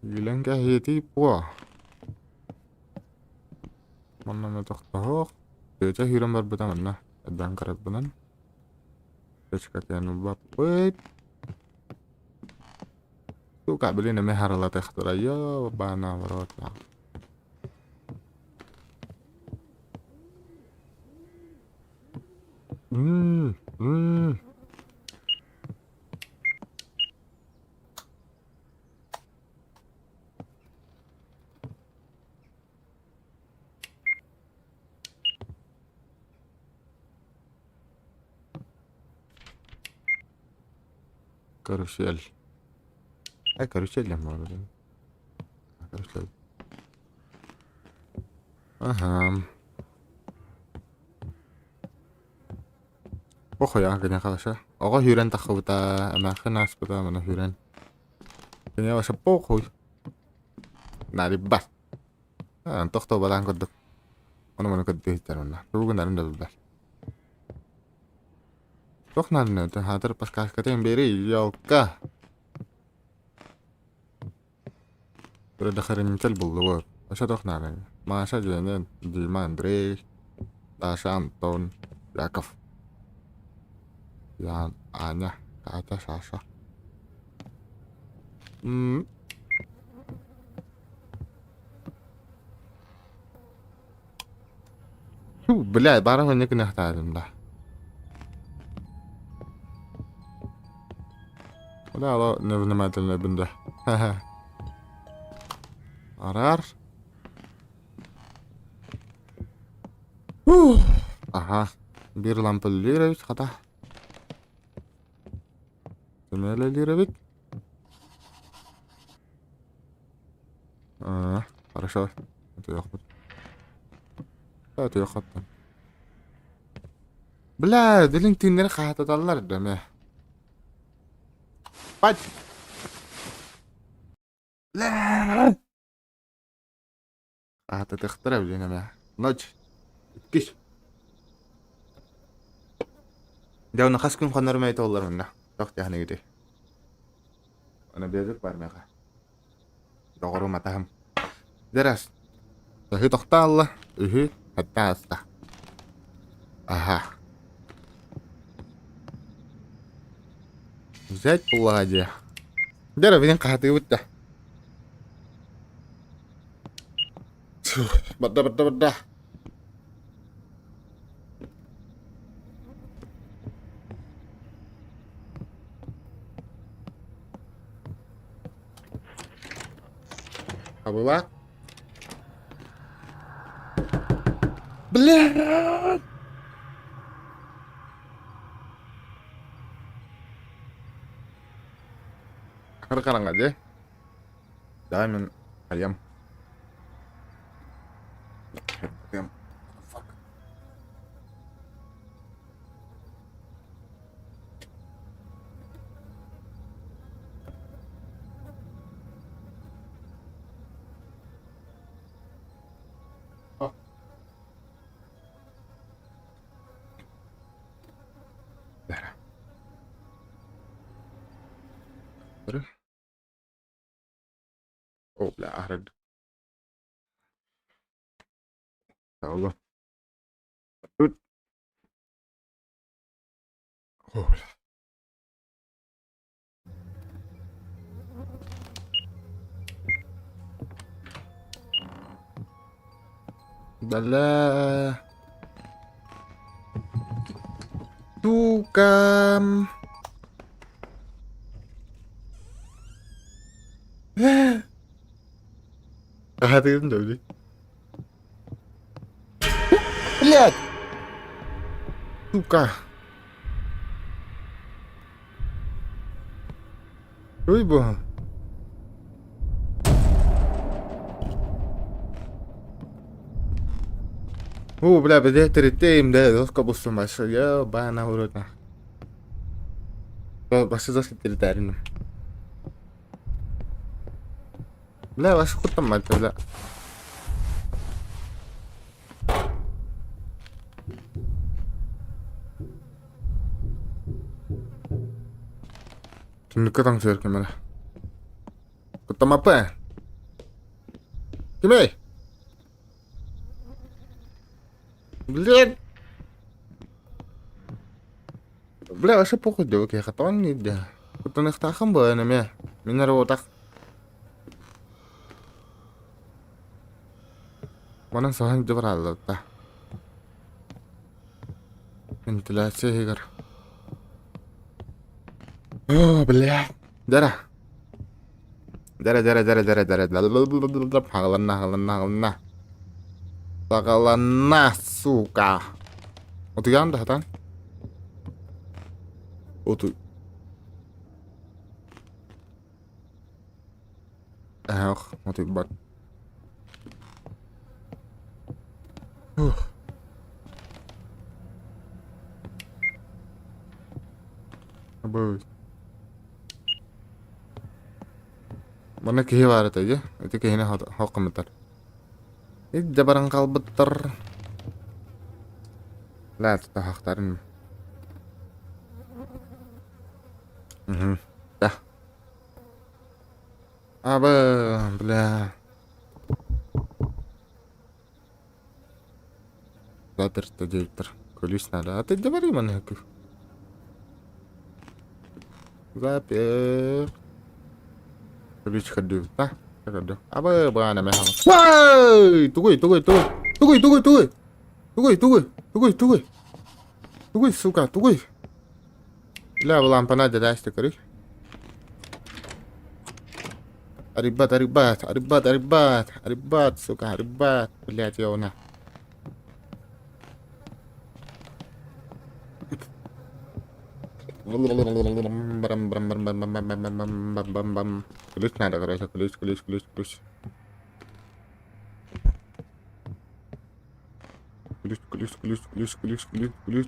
Үлэн кэһиэтий по. Манна ме тохтоһох. Тыача хирен барбыта манна. Эддан каратбынан. Точка кээн ылбаппыт. Сука, блин, эме харалатыхтара. Йо, бана, ворот. Карусель. А карусель я могу. Карусель. Ага. Похуй, кини хорошо. Оҕо сүүрэн таххыбыта, эмээхсин ааспыта, маны сүүрэн. Кини вообще похуй. Нариббат. Тохтоо балаан курдук. Ону маны көрдүү иһиттэр онно. Тугу гынарын да билбэт. Туох нааданы хаатыр подсказкатын бери, елка. Предохранитель буллубут. Өссө туох нааданы? Маша Женя, Дима Андрей, Даша Антон, Яков. Ян, Аня, Катя, Саша. М. Фу, бля, бара манна күнэхтаатым да. Бля, ало невнимательно да. Арар. Аха. Биир лампа үлэлиир эбит, хата. Ким үлэлиир эбит? А, хорошо. Утуйахпыт. Утуйаххаттан. Бля, билин тииннэри хаһататаллар да мэ. Бать! Бля! Аататыахтара билин эмэ. Ночь. Иккис. Дьэ, ону хас күн хонорум эбитэ буоллар онно. Туох диэхинигитий? Аны биэбит бар миэхэ. Доҕорум атаһым. Дэрас. Төһү тохтоолла? Үһү, хатта ааста. Аха. Взять буоллаҕа дии. Дэрэ, билин хаһатыыбыт да. Барда, барда, барда. Абылаах. Бля! Хара хараҥа дии. Дай мин хайам. Хайам. Fuck. Oh. Бэрэ. О, бля, арыт. Алло. Тут. О, бля. Бля. Сука. Аһатыгын да били. Блядь! Сука. Ой бу. О, бля, бля, тиритейм, да, доска бустум башы, я бана уротна. Башы доска тиритәрин. Бля, башы куттам бля. Түннүккэ таҥсыйар ким эрэ. Куттамаппын. Кимий? Блин! Бля, вообще похуй диэбит киһиэхэ тоҕо инньэ Куттаныахтааххын буолан эмиэ. Мин эрэ буотах. Манан саһан илдьэ барааллар да. Вентиляция иһигэр. О, бля. Дара. Дара, дара, дара, дара, дара. Хаҕыланна, хаҕыланна, хаҕыланна. Саҕаланна, сука. Утуйаҕын да сатаан? Утуй. Эх, утуйбат. Ух. Абы. Манна киһи баар этэ дии. Ити киһини хоккуммуттар. Илдьэ баран хаалбыттар. Лаа тутаһахтарын. Мгм. Да. Абы, бля. Заперто диэбиттэр. Ключ надо. А ты говори маннык. Запер. Ключ көрдүүбүт да? Көрдүк. Абы баана мэ Вай! Тугуй, тугуй, тугуй. Тугуй, тугуй, тугуй. Тугуй, тугуй. Тугуй, тугуй. Тугуй, сука, тугуй. Бля, бу лампана дедашты көрүй. Арибат, арибат, арибат, арибат, арибат, сука, арибат, блядь, я Ключ надо, короче, ключ, ключ, ключ, ключ. Ключ, ключ, ключ, ключ, ключ, ключ, ключ.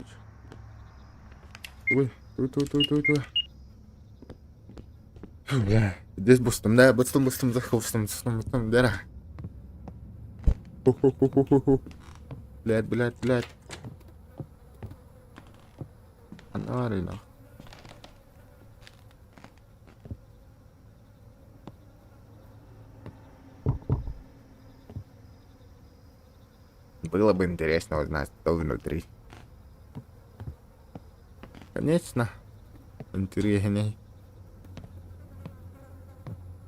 Ой, туй, туй, туй, туй, туй. Бля, здесь бустум, да, бустум, бустум, захлустум, бустум, бустум, дера. Ху-ху-ху-ху-ху. Блядь, блядь, блядь. Анарина. Было бы интересно узнать, что внутри. Конечно. Интэриэһинэй.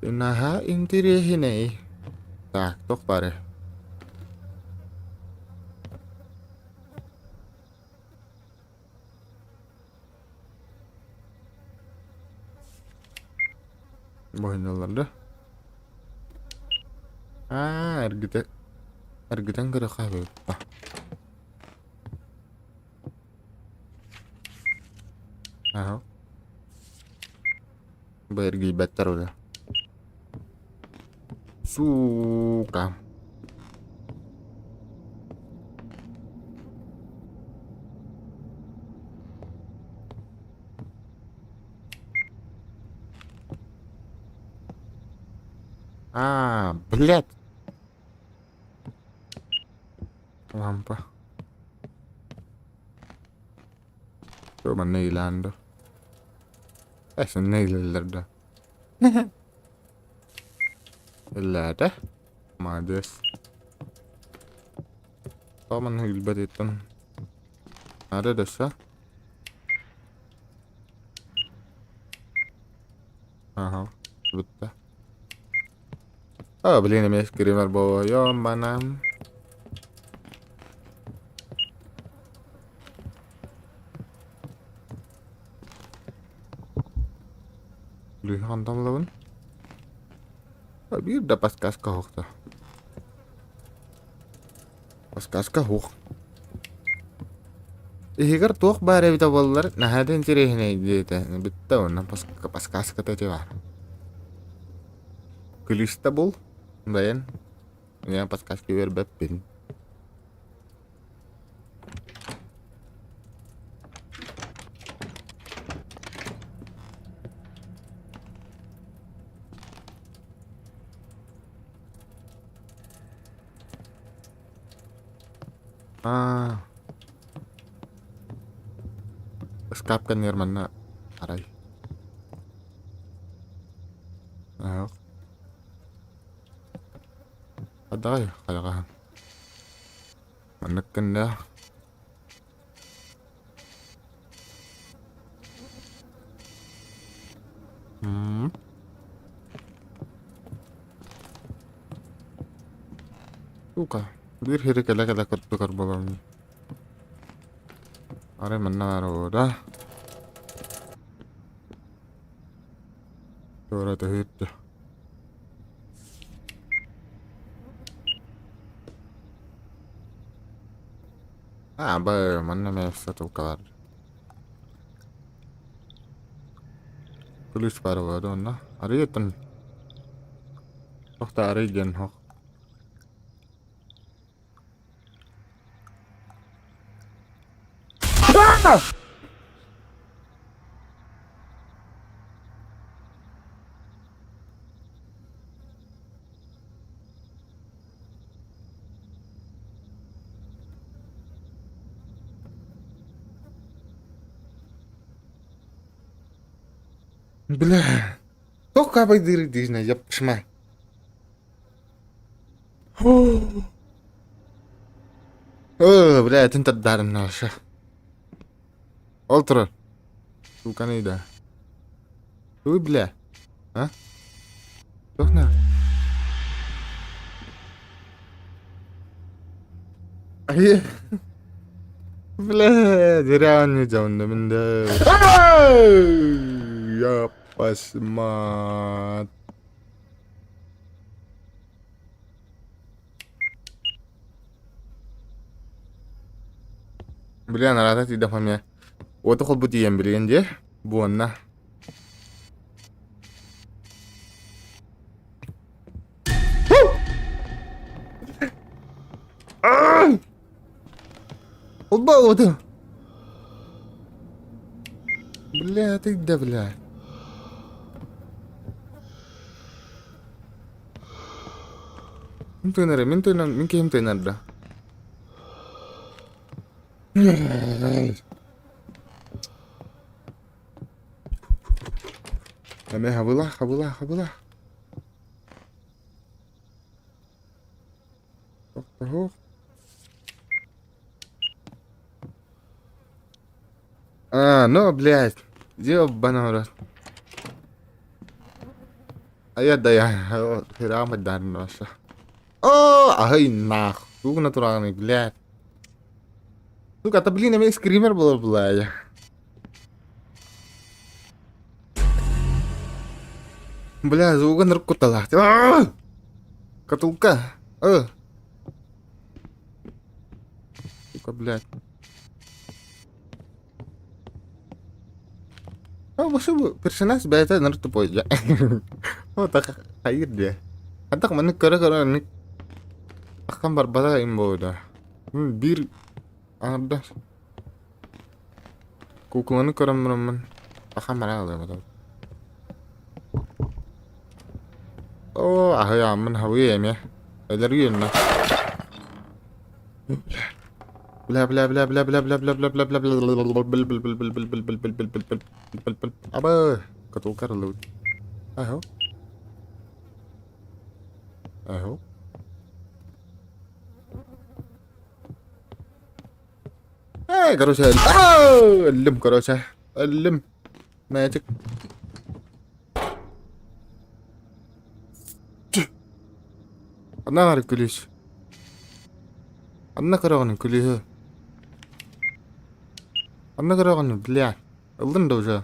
Наһаа интэриэһинэй. Так, туох баарый? Быһыннылар да? Аа, эргитэ эргитэн көрүөххэ эбит. Аһа. Бу эргийбэттэр уже. Сука. А, блядь. Лампа. Туох манна ыйылаан дуо? Э, сонно ыйылаллар дуо? Ыллаата. Маладьыас. Тоҕо манна ыйылбатыттан наада да өссө? Аха, бүттэ. А, блин, эмиэ скример буолуом банан. Блин, хантан Биир да подсказка суох Подсказка суох. Иһигэр туох баар эбитэ буоллар, наһаа да интэриэһинэй диэтэ. Бүттэ уонна подсказката ити баар. Күлүүстэ бул, бэйэн. Я подсказки биэрбэппин. Аа. Ыскаап кэннигэр манна арай. Аа. Адай хайаҕаһын. Маннык гынна. М. Сука, биир сири кэлэ-кэлэ көрдүгэр буолан. Арай манна баар буолуо да. Туора төһүүттэ. Аа, бы, манна эмиэ сатылкалар. Ключ баар буолуо да онно. Арыйыттан. Тохто арый диэн хох. Бля, туох хаабайдыырый диэхинэ япшма. Оо, бля, этин тардаарын наша. Ол турар. Сууканы да. Ой, бля. А? Туох на? Ай. Бля, зря не дьонно да. Я посмотрю. Бля, нарата тиийдэхпэ эмиэ уоту холбу тиийэн билигин дии буонна. Холбоо уоту. Бля, ты да бля. Мин тыынары, мин тыынан, мин киһим тыынарда. Эмэ хабыла, хабыла, хабыла. Тохтоһуох. А, ну, блядь, ёбаный в рот. А я да я храмы даша. О, ай нах. Тугу натуральный, блядь. Сука, это, блин, эмиэ скример был, блядь. Бля, звуга наркоталах. Катулка. Сука, блядь. А, бу персонаж бэйэтэ ныр тупой дьэ. О, так хайыр дьэ. Хантах маннык көрө-көрө оннук аххан барбата им буолда. Биир аҥардас куукуланы көрөн бараммын ахан баран ылыам Оо, аһыйааммын хабыйа эмиэ. Өлөргү инна. Бля бля бля бля бля бля бля бля бля бля бля бл бл бл бл бл бл бл бл бл бл бл бл Аба катулкар ылыбыт. Аһо. Аһо. Эй, короче, өллүм, короче, өллүм. Magic. Анна баар күлүүс. Анна көрөҕүн күлүүһү. Анна көрөҕүн, бля. Ыллын да уже.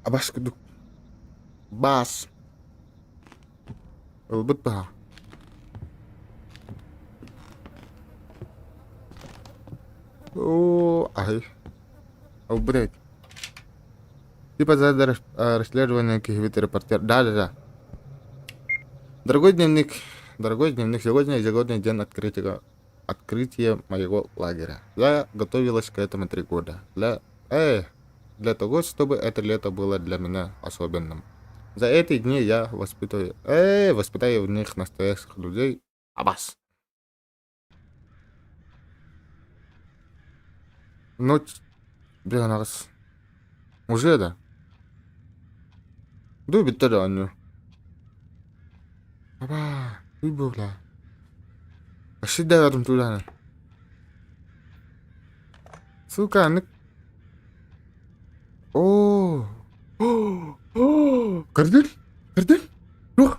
Абас курдук. Бас. Ылбыт баһа. Оо, аһый. Ылбыт эбит. Типа за расследование киһибит репортер. Да, да, да. Дорогой дневник, дорогой дневник, сегодня ежегодный день открытия, открытия моего лагеря. Я готовилась к этому 3 года. Для того, чтобы это лето было для меня особенным. За эти дни я воспитаю в них настоящих людей. Абас. Ночь. Блин, Уже да. Ду бүттэ да оонньуу. Аба, үй буолла. Вообще туда. Сука, аны Оо. О, көрдүн? Көрдүн? Туох?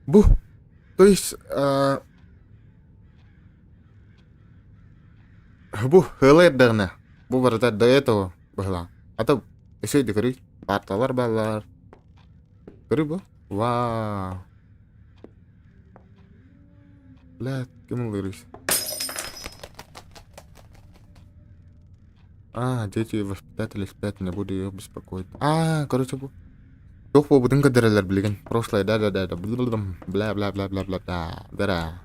Бу. То есть, бу ыала эрдэҕинэ, бу барыта до этого быһылаан. А то өссө көрүй, парталар бааллар. Көрүй бу. Вау. Блядь, ким ыллыырый? А, дети и воспитатели спят, не буду ее беспокоить. А, короче, бу. Туох буолбутун көрдөрөллөр билигин. Прошлое, да, да, да, да, бла бла бла бла бла да, да.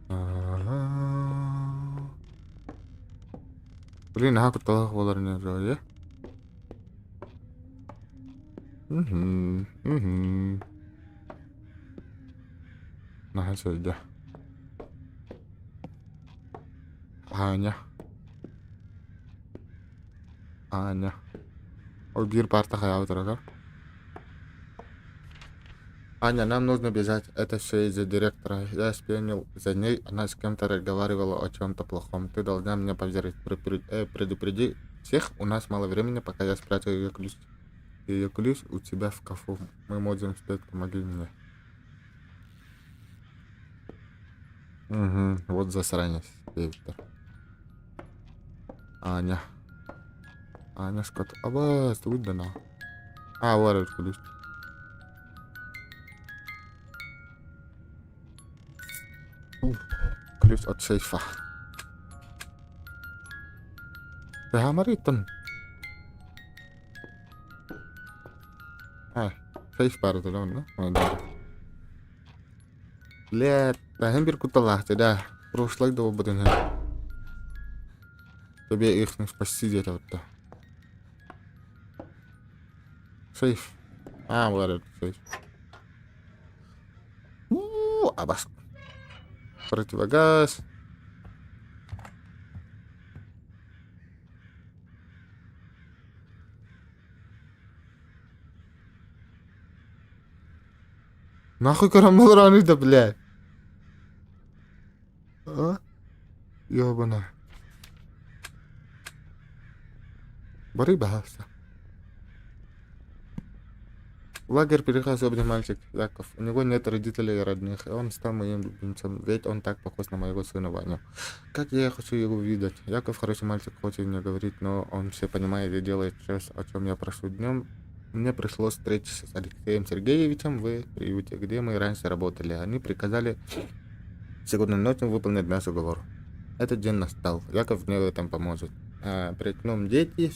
Ага. Блин, наһаа кутталлаах буолар ини вроде. Мгм, мгм. Наһаа сылдьа. Аня. Аня. Ол биир парта хайаабыт ырыга. Аня, нам нужно бежать. Это все из-за директора. Я шпионил за ней, она с кем-то разговаривала о чем-то плохом. Ты должна мне поверить. Предупреди всех, у нас мало времени, пока я спрятал ее ключ. Ее ключ у тебя в шкафу. Мы можем успеть, помоги мне. Угу, вот засранец, Виктор. Аня. Аня Скотт. Абас, тугут да. А, вот этот ключ. Ключ от сейфа. Хамаритон. А, сейф баар этэ онно. Блядь, һин бир кутталаах да. Прошлый да буолбутун иһин. Тебе их не спасти диэтэбит да. Сейф. А, вот этот сейф. У, абас. Противогаз. Нахуй көрөн да, блядь. А? Ёбана. Бары баһаалыста. В лагерь приехал особенный мальчик, Яков. У него нет родителей и родных, и он стал моим любимцем, ведь он так похож на моего сына Ваню. Как я хочу его видеть. Яков хороший мальчик, хоть и не говорит, но он все понимает и делает все, о чем я прошу. Днем мне пришлось встретиться с Алексеем Сергеевичем в приюте, где мы раньше работали. Они приказали сегодня ночью выполнить наш уговор. Этот день настал. Яков мне в этом поможет. А перед сном дети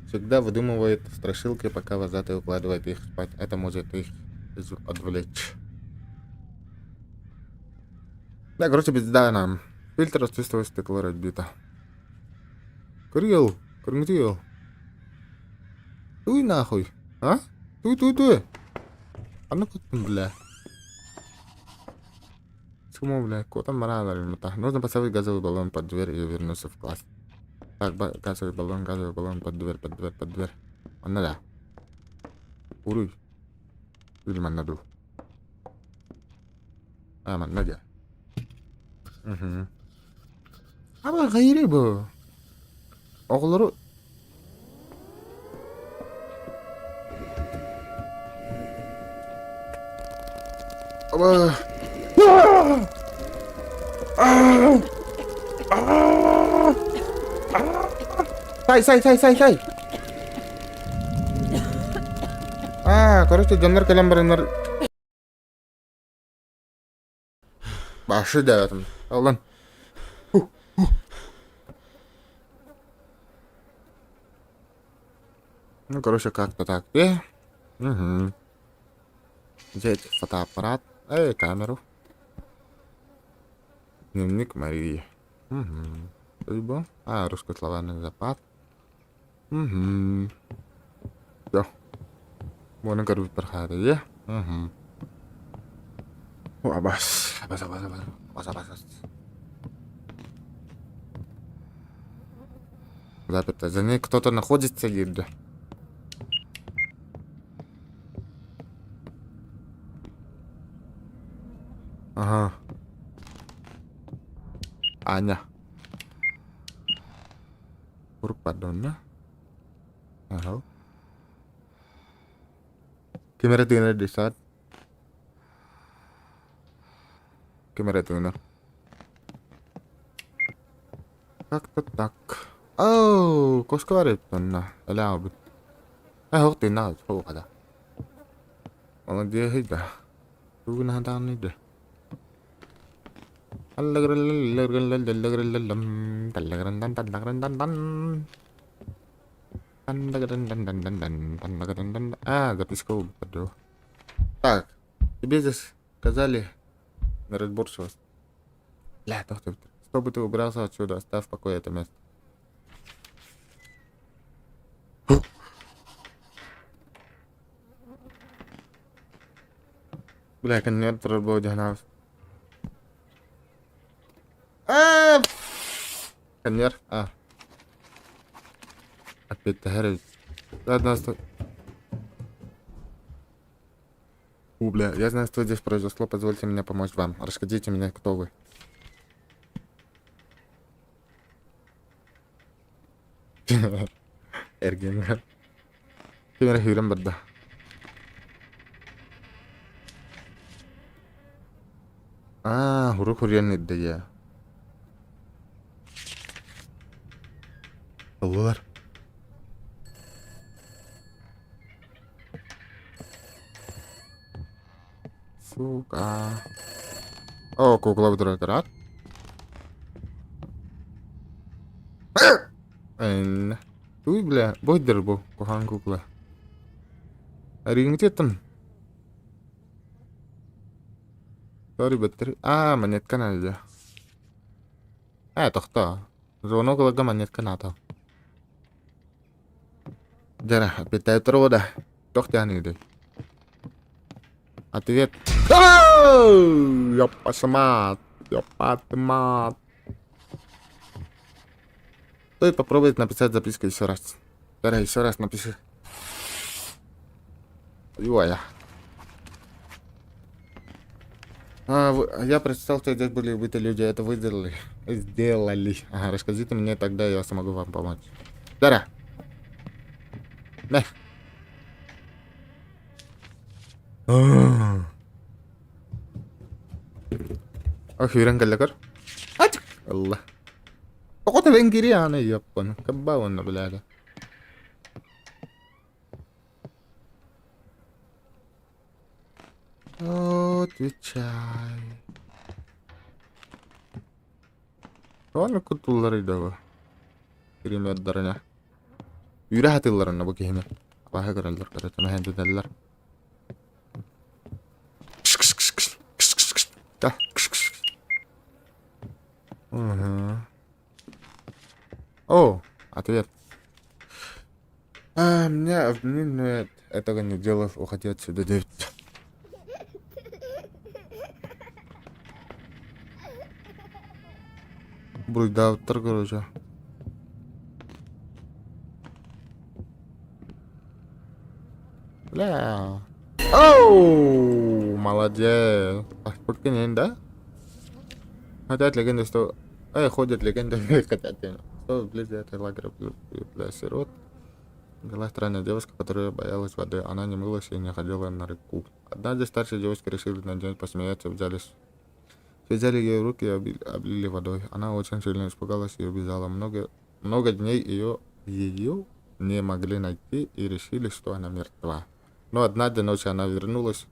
всегда выдумывают страшилки, пока вожатый укладывает их спать. Это может их отвлечь. Да, короче, пизда нам. Фильтр от чистого стекла разбито. Кирилл, Кирилл. Туй нахуй. А? Туй, туй, туй. А ну как там, бля. Чему, бля, куда там? Нужно поставить газовый баллон под дверь и вернуться в класс. Так, газовый баллон под дверь, под дверь, под дверь. Онно да. Уруй. Или манна дуу. А, манна дьэ. Угу. Аба хайыры бу. Оҕолору Аба. А! А! Сай, сай, сай, сай, сай. А, короче, дьоннор кэлэн бараннар Башы диэбэтим. Ылан. Ну, короче, как-то так. Угу. Взять фотоаппарат. Эй, камеру. Дневник Марии. Угу. Спасибо. А, русскословный запад. Угу. Все. Буonu көрбүппэр хаатыйа. Угу. Абас. Абас, абас, абас. Абас, абас, абас. Заперто. За ней кто-то находится, диир. Ага. Аня. Урпадонна. Ага. Ким эрэ тыынар дии саат. Ким эрэ тыынар. Как-то так. Оо, кошка бар эбит онно. Элэ аҕалбыт. Ээ, ох тыыннаах эбит, хата. Молодец да. Тугун даҕаны да. А, записка упаду. Так, тебе здесь сказали на разборчивость. Бля, доктор, чтобы ты убрался отсюда, оставь в покое это место. Бля, конец работы. А, конец. А. Опять горит. Ладно, стой. бля, я знаю, что здесь произошло, позвольте мне помочь вам. Расскажите мне, кто вы. Эргиҥҥэ. Ким эрэ сүүрэн барда. Аа, хурук хуруйан ирдэйэ. Ыллылар. Сука. О, кукла турар. Эн. Туй, бля, бойдер бу, куһаҕан кукла. Арыйыҥытыттан. Sorry, бэттэр. Аа, монетка надо. Ээ, тохтоо. Звонок ыларга монетка наада. Дьэ, опять да. Туох диэхиний Ответ. Ёппасмат. Ёппатмат. Стоит попробовать написать записку еще раз. Давай, еще раз напиши. Юая. А, я прочитал, что здесь были убиты люди. Это вы сделали. Сделали. Ага, расскажите мне, тогда я смогу вам помочь. Дара. На. Ах, үөрэн кэллэ көр. Алла. Тоҕо тэбэн кириэ аны йоппун. Кабба уонна билээри. Отвечай. Тоҕо кутулларый да бу? Примердарына. Үүрэ хатыылларына бу киһини. Абааһы көрөллөр, көрөтүмэ хэнтэтэллэр. Да. Угу. О, ответ. А, мне, мне этого не делав, уходи отсюда, Дэвид. Буруйдаабыттар, короче. Бля. Оу, молодец. А, да? Хотят легенды, что... Эй, ходят легенды, хотят, что вблизи этой лагеря для сирот была странная девушка, которая боялась воды. Она не мылась и не ходила на реку. Однажды старшие девушки решили над ней посмеяться, взялись. Взяли ее руки и облили водой. Она очень сильно испугалась и убежала. Много, много дней ее не могли найти и решили, что она мертва. Но однажды ночью она вернулась.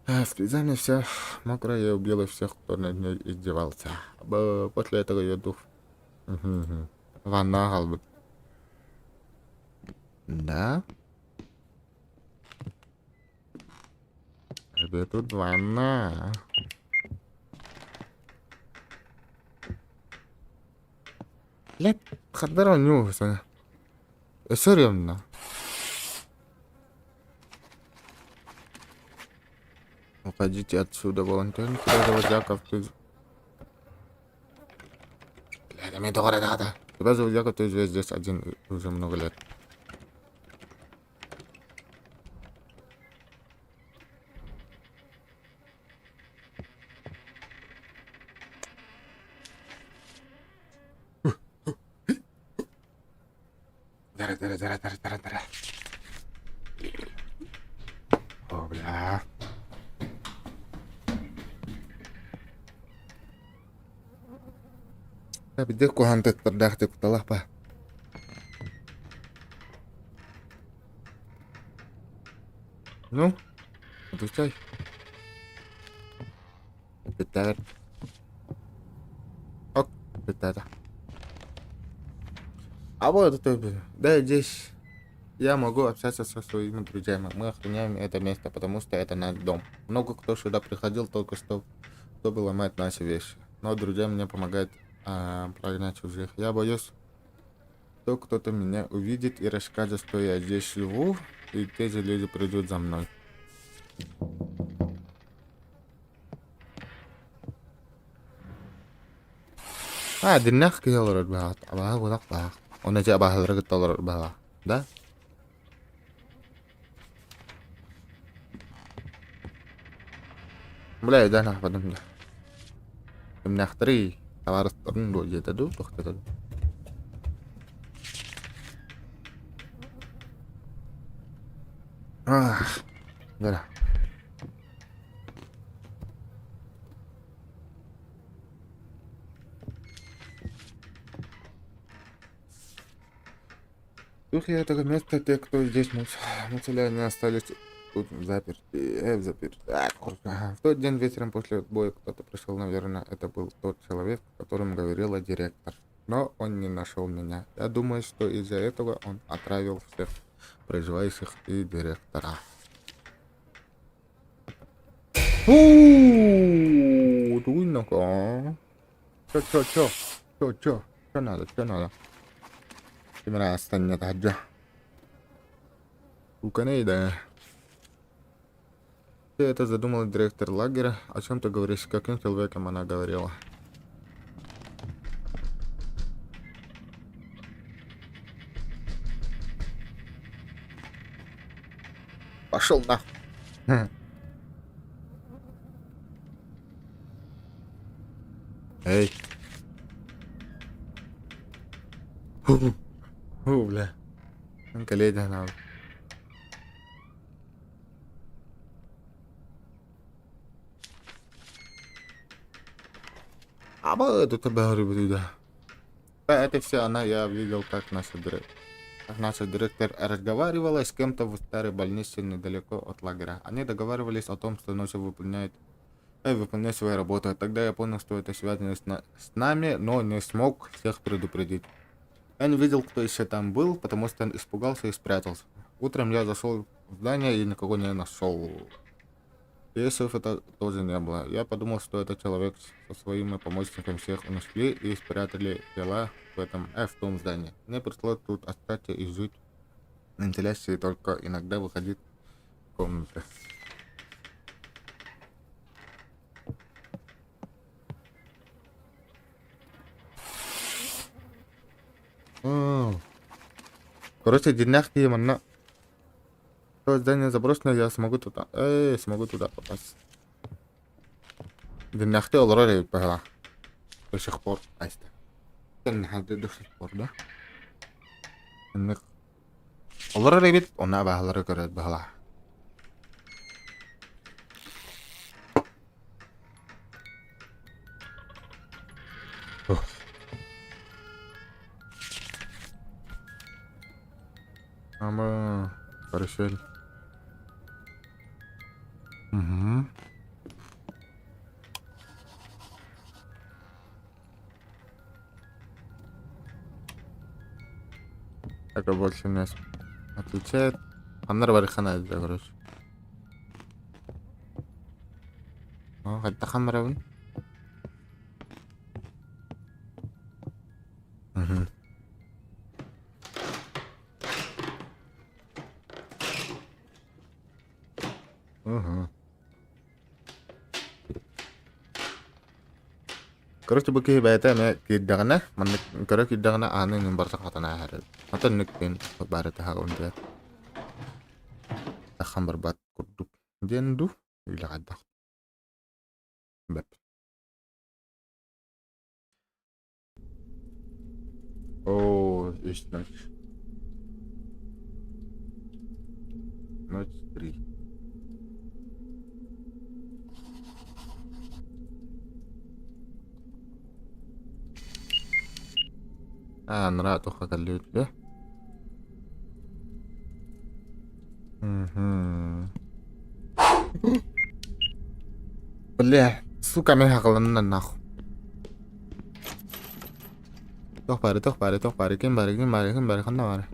В пижаме вся мокрая и убила всех, кто над ней издевался. После этого ее дух ванна хаалбыт. Да? Где тут ванна? Блядь, хардара нюхасана. Серьезно. Уходите отсюда, волонтер. Тебя зовут Яков, ты... Бля, да мне дорого надо. Тебя зовут Яков, ты живешь здесь один уже много лет. Дара, дара, дара, дара, дара, дара. О, бля. Биде куһаҕан тыттардаах кутталаах ба. Ну, отвечай. Бүттээр. Ок, бүттээр. А вот это, да, здесь я могу общаться со своими друзьями. Мы охраняем это место, потому что это наш дом. Много кто сюда приходил только что, чтобы ломать наши вещи. Но друзья мне помогают прогнать чужих. Я боюсь, что кто-то меня увидит и расскажет, что я здесь живу, и те же люди придут за мной. Аа, дьиҥнээх киһи олорор быһаат, абааһы буолах баах. Уонна дьэ абааһылары кытта олорор быһалаах. Да? Бля, өйдөөн аахпатым да. Кимнээхтэрий? Табаарыстарын дуо дьиэтэ дуу, туохтата дуу? Ах, бля. Духи этого места, те, кто здесь мусоля, остались тут заперти, заперти. В тот день вечером после отбоя кто-то пришел, наверное, это был тот человек, о котором говорила директор. Но он не нашел меня. Я думаю, что из-за этого он отравил всех проживающих и директора. Уу, тугуй Чё, чё, чё? Чё, чё? Чё надо, чё надо? Кимera астанньа таһырдьа. Уканейда. Ты это задумал директор лагеря? О чем ты говоришь? С каким человеком она говорила? Пошел нахуй. Эй. Фу, фу, бля. Кэлиэ А это да. Это все она, я видел, как наша, как наша директор разговаривала с кем-то в старой больнице недалеко от лагеря. Они договаривались о том, что ночью выполняет выполнять свою работу. Тогда я понял, что это связано с нами, но не смог всех предупредить. Я не видел, кто еще там был, потому что он испугался и спрятался. Утром я зашел в здание и никого не нашел. Кейсов это тоже не было. Я подумал, что этот человек со своими помощниками всех унесли и спрятали тела в этом, в том здании. Мне пришлось тут остаться и жить на вентиляции, только иногда выходить в комнаты. Короче, днях манна. То здание заброшенное, я смогу туда. Эй, смогу туда попасть. Днях олорор эбит баһала. До сих пор. Айста. До сих пор, да? Олорор эбит, онна баһалары көрөт баһала. Ама, карусель. Угу. Это больше не отвечает. Аннар барыхана это, короче. О, хотя хамрабын. Угу. Угу. Короче, бу киһи бэйэтэ эмиэ киирдэҕинэ, маннык көрө киирдэҕинэ ааны иҥин барыта хатан ааһар. Оттон инник баары таһаҕын диэн таххан барбат курдук диэн дуу или хайдах бэт. О, есть ночь. Ночь три. Аа, нраа туха кэллибит Угу. Бля, сука, мин хаҕыланна нахуй. Туох баары, туох баары, туох баары, ким баары, ким баары, ким баары, ханна баары?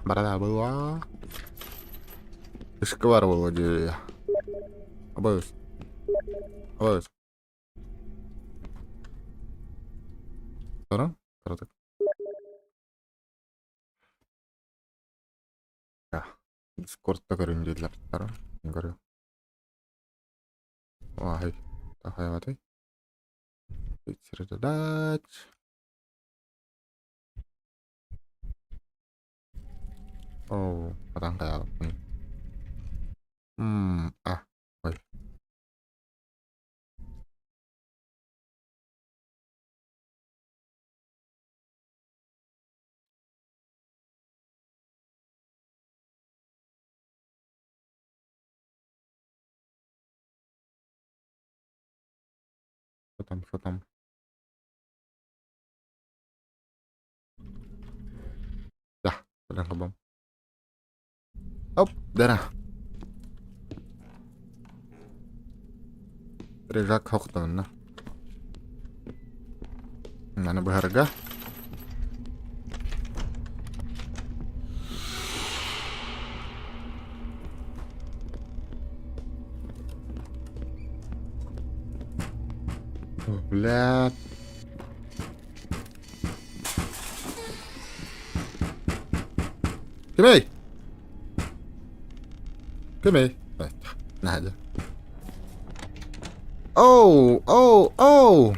Барда была. Шквар владею. Абыз. Абыз. Второ? Короток. Дискордта көрүн дииллэр. Второ? Көрү. Вай. Тахайватай. Задач. Оо, хатан хаалбыппын. М, а, ой. Что там, что там? Да, бам. Оп, дара. Рыжак хохтонно. Маны быһарга. Блядь. Кимий? Кимий? Наһаа Оу, оу, оу!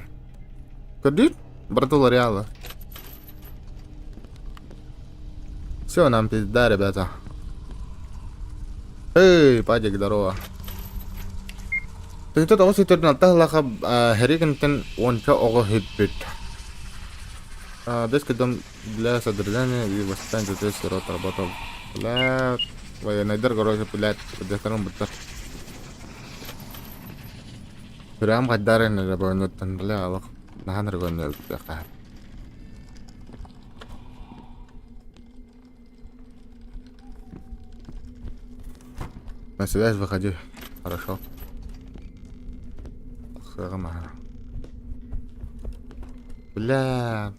Көрдүүр? Братула реала. Все, нам пизда, ребята. Эй, Падик, здорово. Тыһыта тоҕус үтүрдүн алта сыллаахха сэрии кэнниттэн уонча оҕо сүппүт. Детский дом для содержания и воспитания детей сирот работал. Бля, военныйдар короче, блядь, подъехтарын буттар. Прям хайдарын эрэ бойнуттан, бля, олох наһаа ныргонньуйбуттар. На связь выходи. Хорошо. Ага. Бля.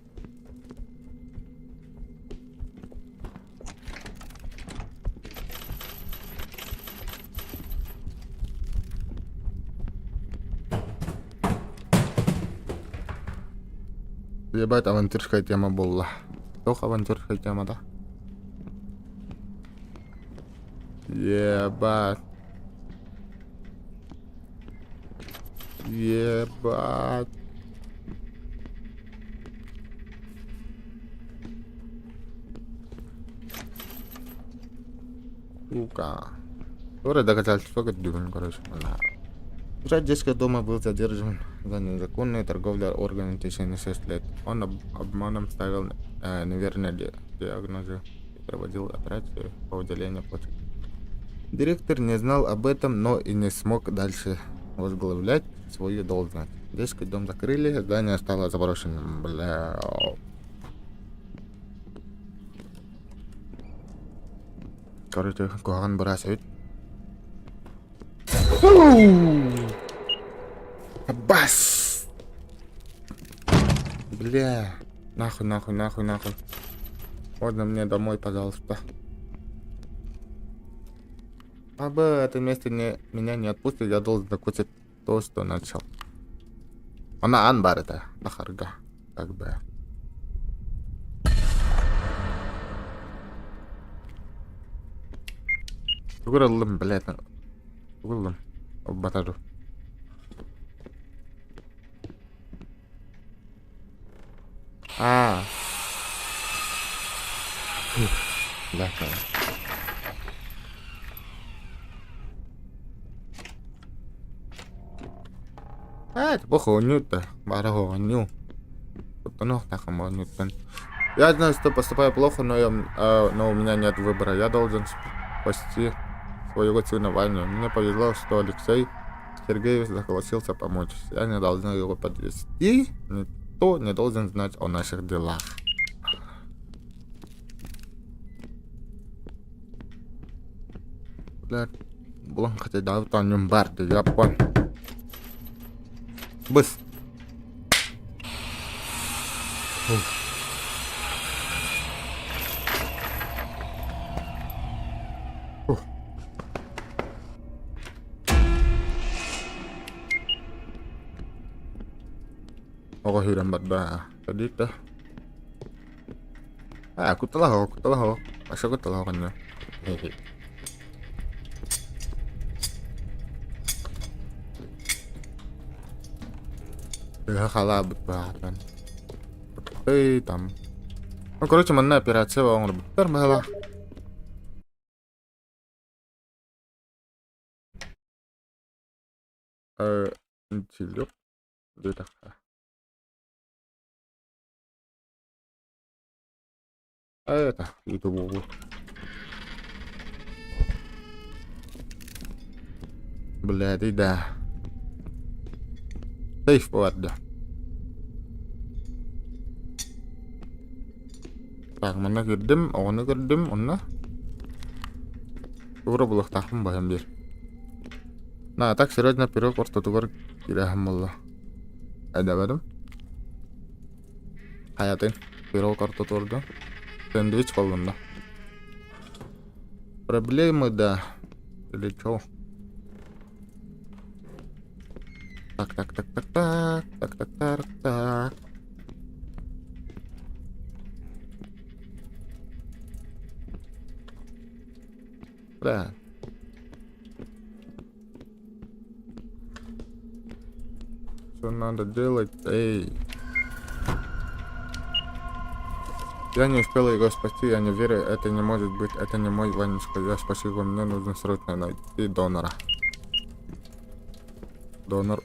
Ебать, авантюрская тема буолла. Туох авантюрская тема да? Ебать. Ебать. Сука. Скоро доказательства көрдүүбүн, короче. Врач детского дома был задержан за незаконную торговлю органами в течение 6 лет. Он обманом ставил неверные диагнозы и проводил операцию по удалению почек. Директор не знал об этом, но и не смог дальше возглавлять свою должность. Детский дом закрыли, здание стало заброшенным. Бля. Короче, куһаҕан быраас эбит. Бас! Бля. Нахуй, нахуй, нахуй, нахуй. Можно мне домой, пожалуйста? А бы это место не, меня не отпустит, я должен закончить то, что начал. Она анбар это, нахарга, как бы. Тугур ыллым, блядь. Тугу ыллым. Батару. Аа. Бля. Аа, бу оонньуур Баара оонньуу. Куттаныахтааххын оонньууттан. Я знаю, что поступаю плохо, но, я, но у меня нет выбора. Я должен спасти своего сына Ваню. Мне повезло, что Алексей Сергеевич согласился помочь. Я не должна его подвести. Никто не должен знать о наших делах. Блядь, булан хотя да, бар, япон. Быс. Фух. Оҕо сүүрэн барда. Садик да. Аа, кутталаах кутталаах Аша кутталаах онно. Тыаһа халаабыт баҕатан. Эй, там. Ну, короче, манна операция оҥорбуттар быһалаах. Интеллект диэтэххэ. Это, ютубу. Блядь, да. Сейф барда. Так, манна кирдим, оҕону көрдүм, онно. Тугура булуохтаахпын баһан биэр. На, так серьезно пирог ортотугар кирэһэн буолла. Эдэбэрим. Хайатын, пирог ортотуорда. Сэндвич холлунна. Проблемы, да. Или чё? Так, так, так, так, так, так, так, так, так. Да. Что надо делать? Эй. Я не успела его спасти, я не верю, это не может быть, это не мой Ванечка, я спасу его, мне нужно срочно найти донора. Донор.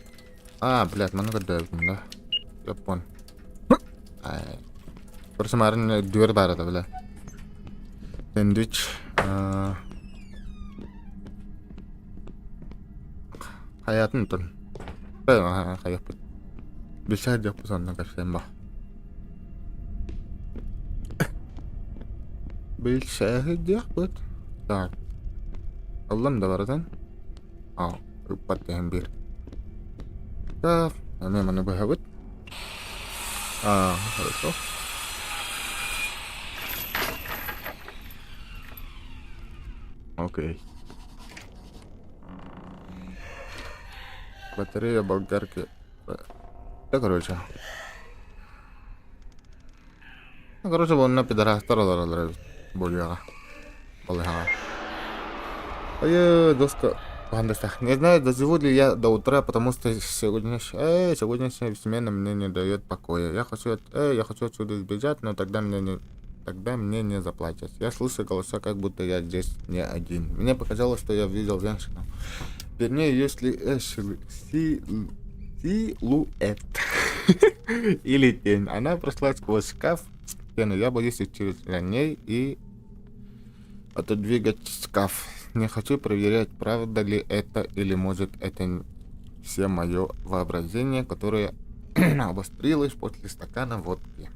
А, блядь, много да? Я понял. Ай. Короче, марын дверь бар это, бля. Сэндвич. Хайатын тон. Хайаппыт. Билсээр дьоппус онно көрсөм ба. Билсээр диэхпит. Так. Ыллам да барытын. Аа, ыппат дэһэн биир. Так, эмиэ маны быһабыт. А, хорошо. Окей. Батарея болгарки. Да, короче. Ну, короче, онно пидорастар олороллор эбит буолуоҕа. Балыһаҕа. Ой, доска Не знаю, доживу ли я до утра, потому что сегодня, сегодняшняя смена мне не дает покоя. Я хочу, я хочу отсюда сбежать, но тогда мне не заплатят. Я слышу голоса, как будто я здесь не один. Мне показалось, что я видел женщину. Вернее, если силуэт или тень. Она прошла сквозь шкаф стену. Я боюсь идти за ней и отодвигать шкаф. Не хочу проверять, правда ли это или может это все мое воображение, которое обострилось после стакана водки.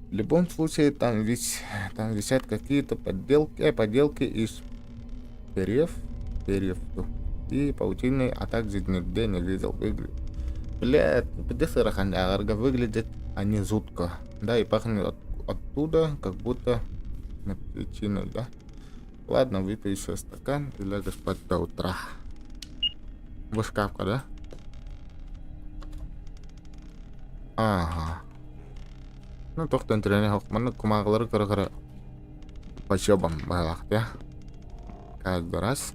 В любом случае, там висят какие-то поделки из перьев и паутины, а также нигде не видел выглядит. Бля, выглядят они жутко. Да, и пахнет оттуда, как будто мертвечиной, да? Ладно, выпей еще стакан и лягу спать до утра. В шкафка, да? Ага. Ну, тохтон тренер маннык кумааҕылары көрө-көрө почебам баһылаах я. Каждый раз.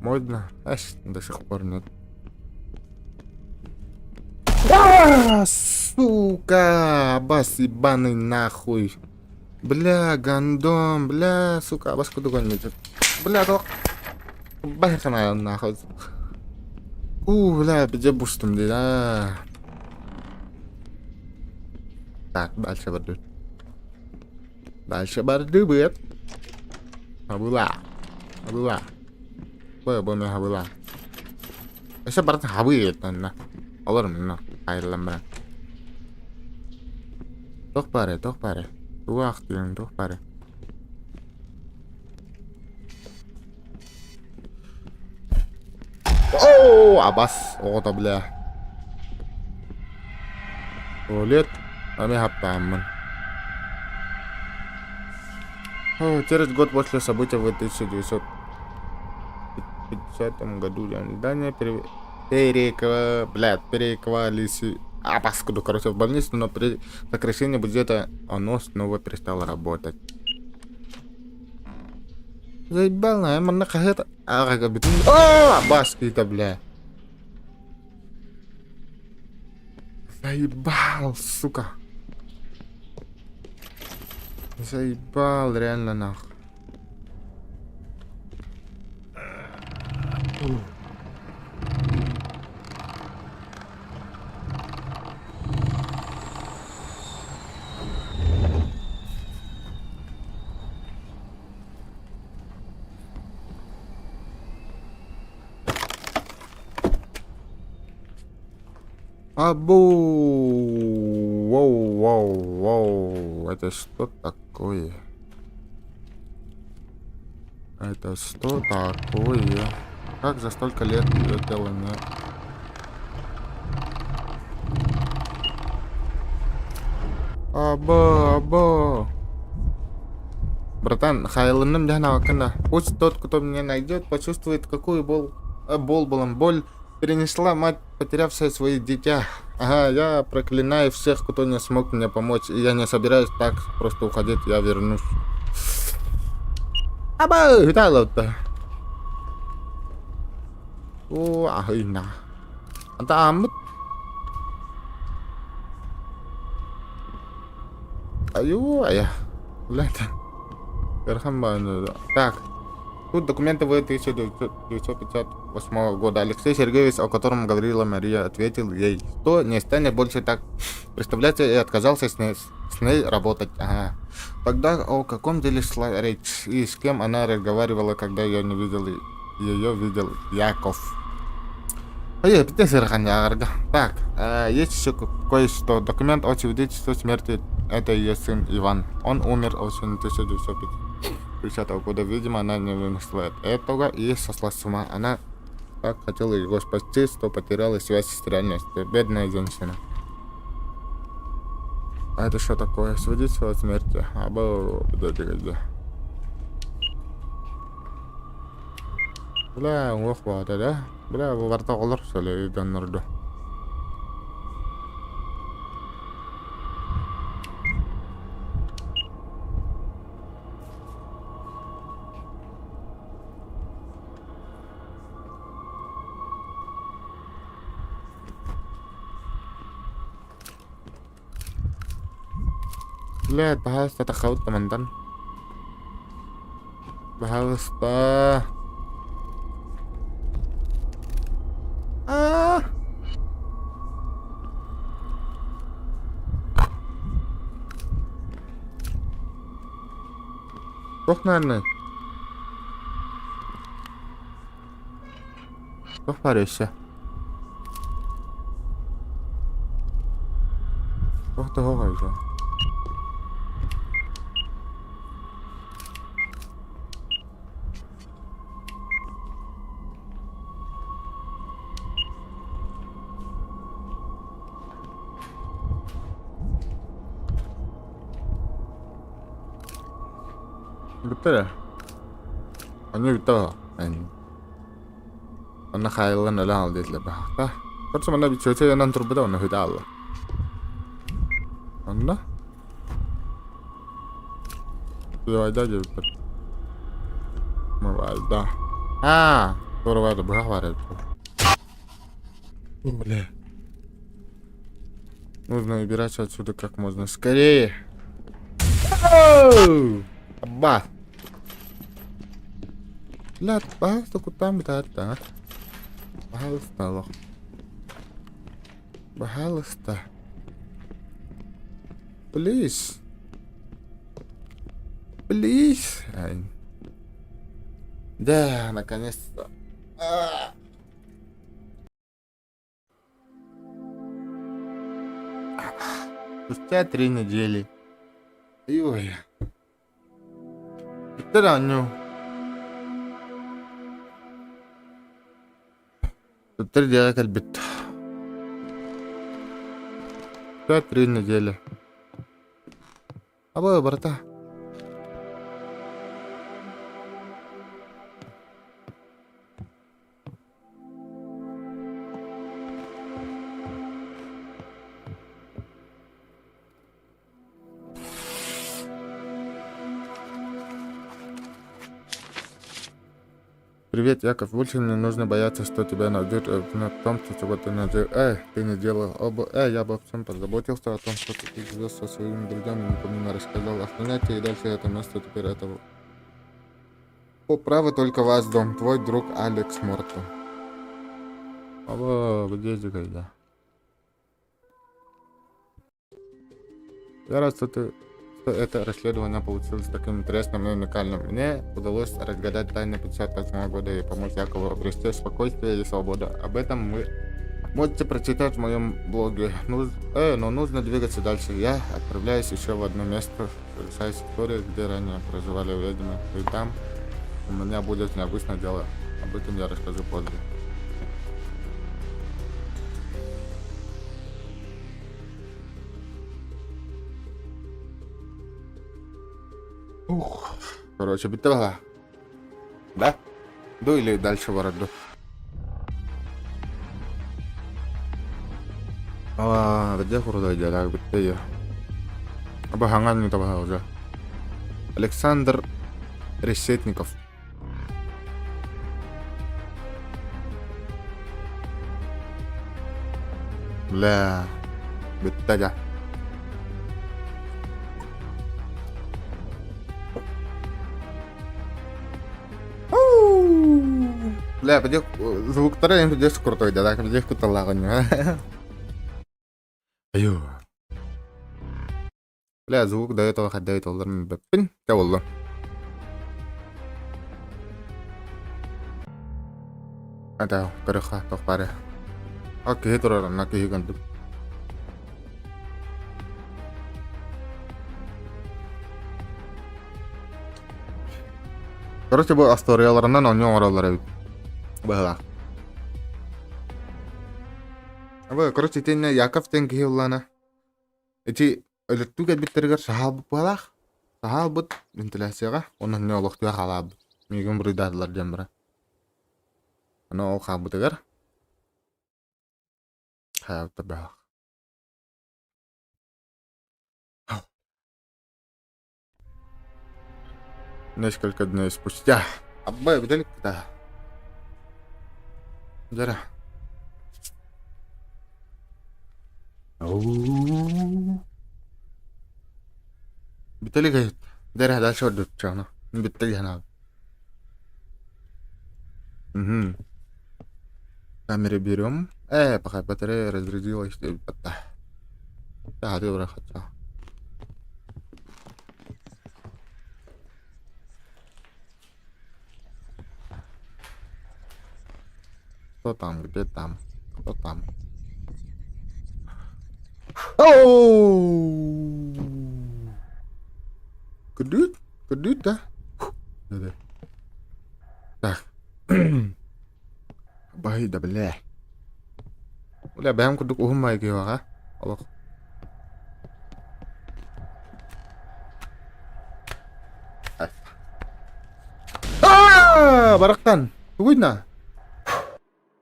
Можно? Аж до сих пор нет. А, сука! Абас ебаный нахуй. Бля, гандон, бля, сука, абас куда гонит? Бля, то... Бахана нахуй. У, бля, где бустум, да. Так, дальше бардыбыт. Дальше бардыбыт. Хабыла. Хабыла. Бо, бо, хабыла. Өссө барытын хабыы онно. Олор онно хайыллан баран. Туох баарый, туох баарый? Тугу аахтыаҥ, туох баарый? Оо, абас оҕото бля. Туалет эмиэ хаптааммын. Через год после событий в 1950 году здание блядь, переквалифицировали а, паскуду, короче, в больницу, но при сокращении бюджета оно снова перестало работать. Заебал, а манна хаһыат ааҕарга бүтүн. Оо, бас киһитэ, бля. Заебал, сука. Заебал, реально нах. Абу! Воу, воу, воу. Это что такое? Это что такое? Как за столько лет тело не... Аба, аба. Братан, хайланным дьаһанаҕыккын да. Пусть тот, кто меня найдет, почувствует, какую бол, бол боль перенесла мать, потерявшая свои дитя. Ага, я проклинаю всех, кто не смог мне помочь, и я не собираюсь так просто уходить, я вернусь. Аба, үталыта. Оо, аһыйна. Anta ааммыт. Аю, ая. Блядь. Так. Тут документы в 1958 года. Алексей Сергеевич, о котором говорила Мария, ответил ей, что не станет больше так представляться и отказался с ней работать. Ага. Тогда о каком деле шла речь и с кем она разговаривала, когда я не видел ее, видел Яков. Ой, Так, есть еще кое-что. Документ о свидетельстве смерти. Это ее сын Иван. Он умер осенью 1950 года. Видимо, она не вынесла этого и сошла с ума. Она так хотела его спасти, что потеряла связь с реальностью. Бедная женщина. А это что такое? Свидетельство о смерти. А, Бля, уҥуох баҕата да? Бля, бу барыта оҕолор сөлө дьоннорду. Блядь, пожалуйста, тахаут мантан. Пожалуйста. А! Туох наадный? Туох баар өссө? Туох да суох эбит. Бүттэ эрэ. Ону бүттэ Онно хаайыллан өлөн хаал диэтилэр баһаахта. Короче, манна чүөчэ ыйанан турбута онно хүтэ хаалла. Онно Вайда диэбиттэр. Вайда. Аа, туора баар быһах баар эбит. Бля. Нужно убираться отсюда как можно скорее. Абба. Бля, пожалуйста, куда да. Пожалуйста, лох. Пожалуйста. Please. Please. Да, наконец-то. А. Спустя 3 недели. Ой. Бүттэр оонньуу. Бүттэр дьиэҕэ кэлбит. Спустя 3 недели. Абы барыта. Привет, Яков. Больше не нужно бояться, что тебя найдут и обвинят в том, что чего ты не делал. Эй, ты не делал. Оба, эй, я обо всем позаботился, о том, что ты живешь со своими друзьями, никому не рассказал. Охраняйте и дальше это место теперь этого. По праву только ваш дом. Твой друг Алекс Мортон. Оба, где же когда? Я рад, что ты что это расследование получилось таким интересным и уникальным. Мне удалось разгадать тайны 58 года и помочь Якову обрести спокойствие и свободу. Об этом вы можете прочитать в моем блоге. Но нужно двигаться дальше. Я отправляюсь еще в одно место, совершаюсь историю, где ранее проживали ведьмы. И там у меня будет необычное дело. Об этом я расскажу позже. Ух. Короче, бүттэ баҕа. Да? Ду или дальше барар ду? Аа, где крутой дядя, бүттэ я. Аба хаҥан не табаһа уже. Александр Решетников. Бля, бүттэ дьэ. Бля, подъ звуктара эм дес крутой да, так дес куталлагын. Айо. Бля, звук до этого хаддайт олар бэппин. Тэ болла. Ата, көрөхө туох баары. А киһи турар онно киһи көрдүм. Короче, бу остуоруйаларынан оонньуу оҥороллор эбит. Быһыылаах. Бу, короче, итиннэ Яков диэн киһи ыллаана. Ити өлөртүү кэлбиттэригэр саһаалбыт быһалаах. Саһаалбыт вентиляцияҕа уонна инньэ олохтуйа хаалаабыт. Миигин буруйдаатылар диэн баран. Аны ол хаалбытыгар хайаабыттар быһалаах. Несколько дней спустя. Абба эбитэ илик да. Дьэрэ. Бүтэ илик эбит. Дьэрэ дальше ордуччаҕына. Бүттэ дии санаабыт. Угу. Камеры берем. Пока батарея разрядилась. Да, ты хотел. Кто там? Где там? Кто там? Оу! Кудут? Кудут, да? Да-да. Так. Бай да бля. Бля, бэйэм курдук уһун майгыаҕа. Олох. Аа, барахтан. Тугуйна?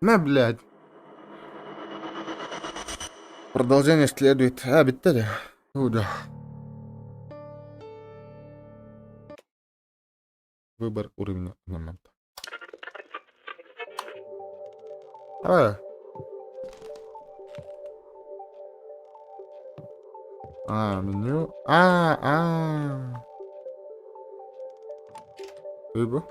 На, блядь. Продолжение следует. А, бүттэ да. Да. Выбор уровня момента. А. А, меню. А, а. Выбор.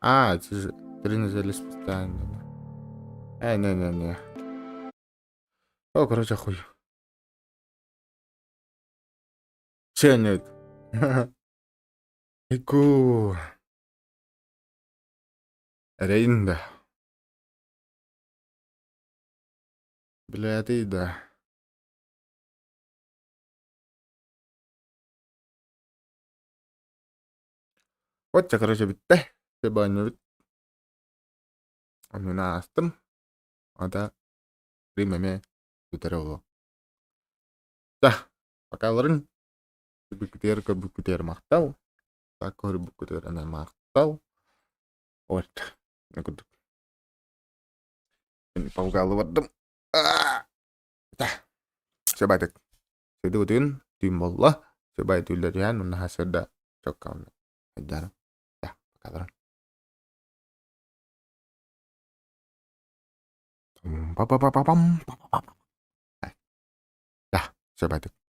А, это же 3 недели спустя. Не-не-не. О, короче, хуй. Че нет? Ику. Эрэйин да. Блядь, да. Оччо, короче, бүттэ. Себаанньабыт. Оннун аастым. Ата Рим эмиэ бүтэрэ буолуо. Да, покаларын Көрбүккүтүгэр көрбүккүтүгэр махтал. Так көрбүккүтүгэр эмиэ махтал. Вот, курдук. Паугалы бардым. Сөбайтык. Сөдүгүтүн түүн болла. Сөбай түүллэр түһэн, онно сырда чокка онно. Айдара. Да. Кадра. Па-па-па-па-пам. Да, все байтык.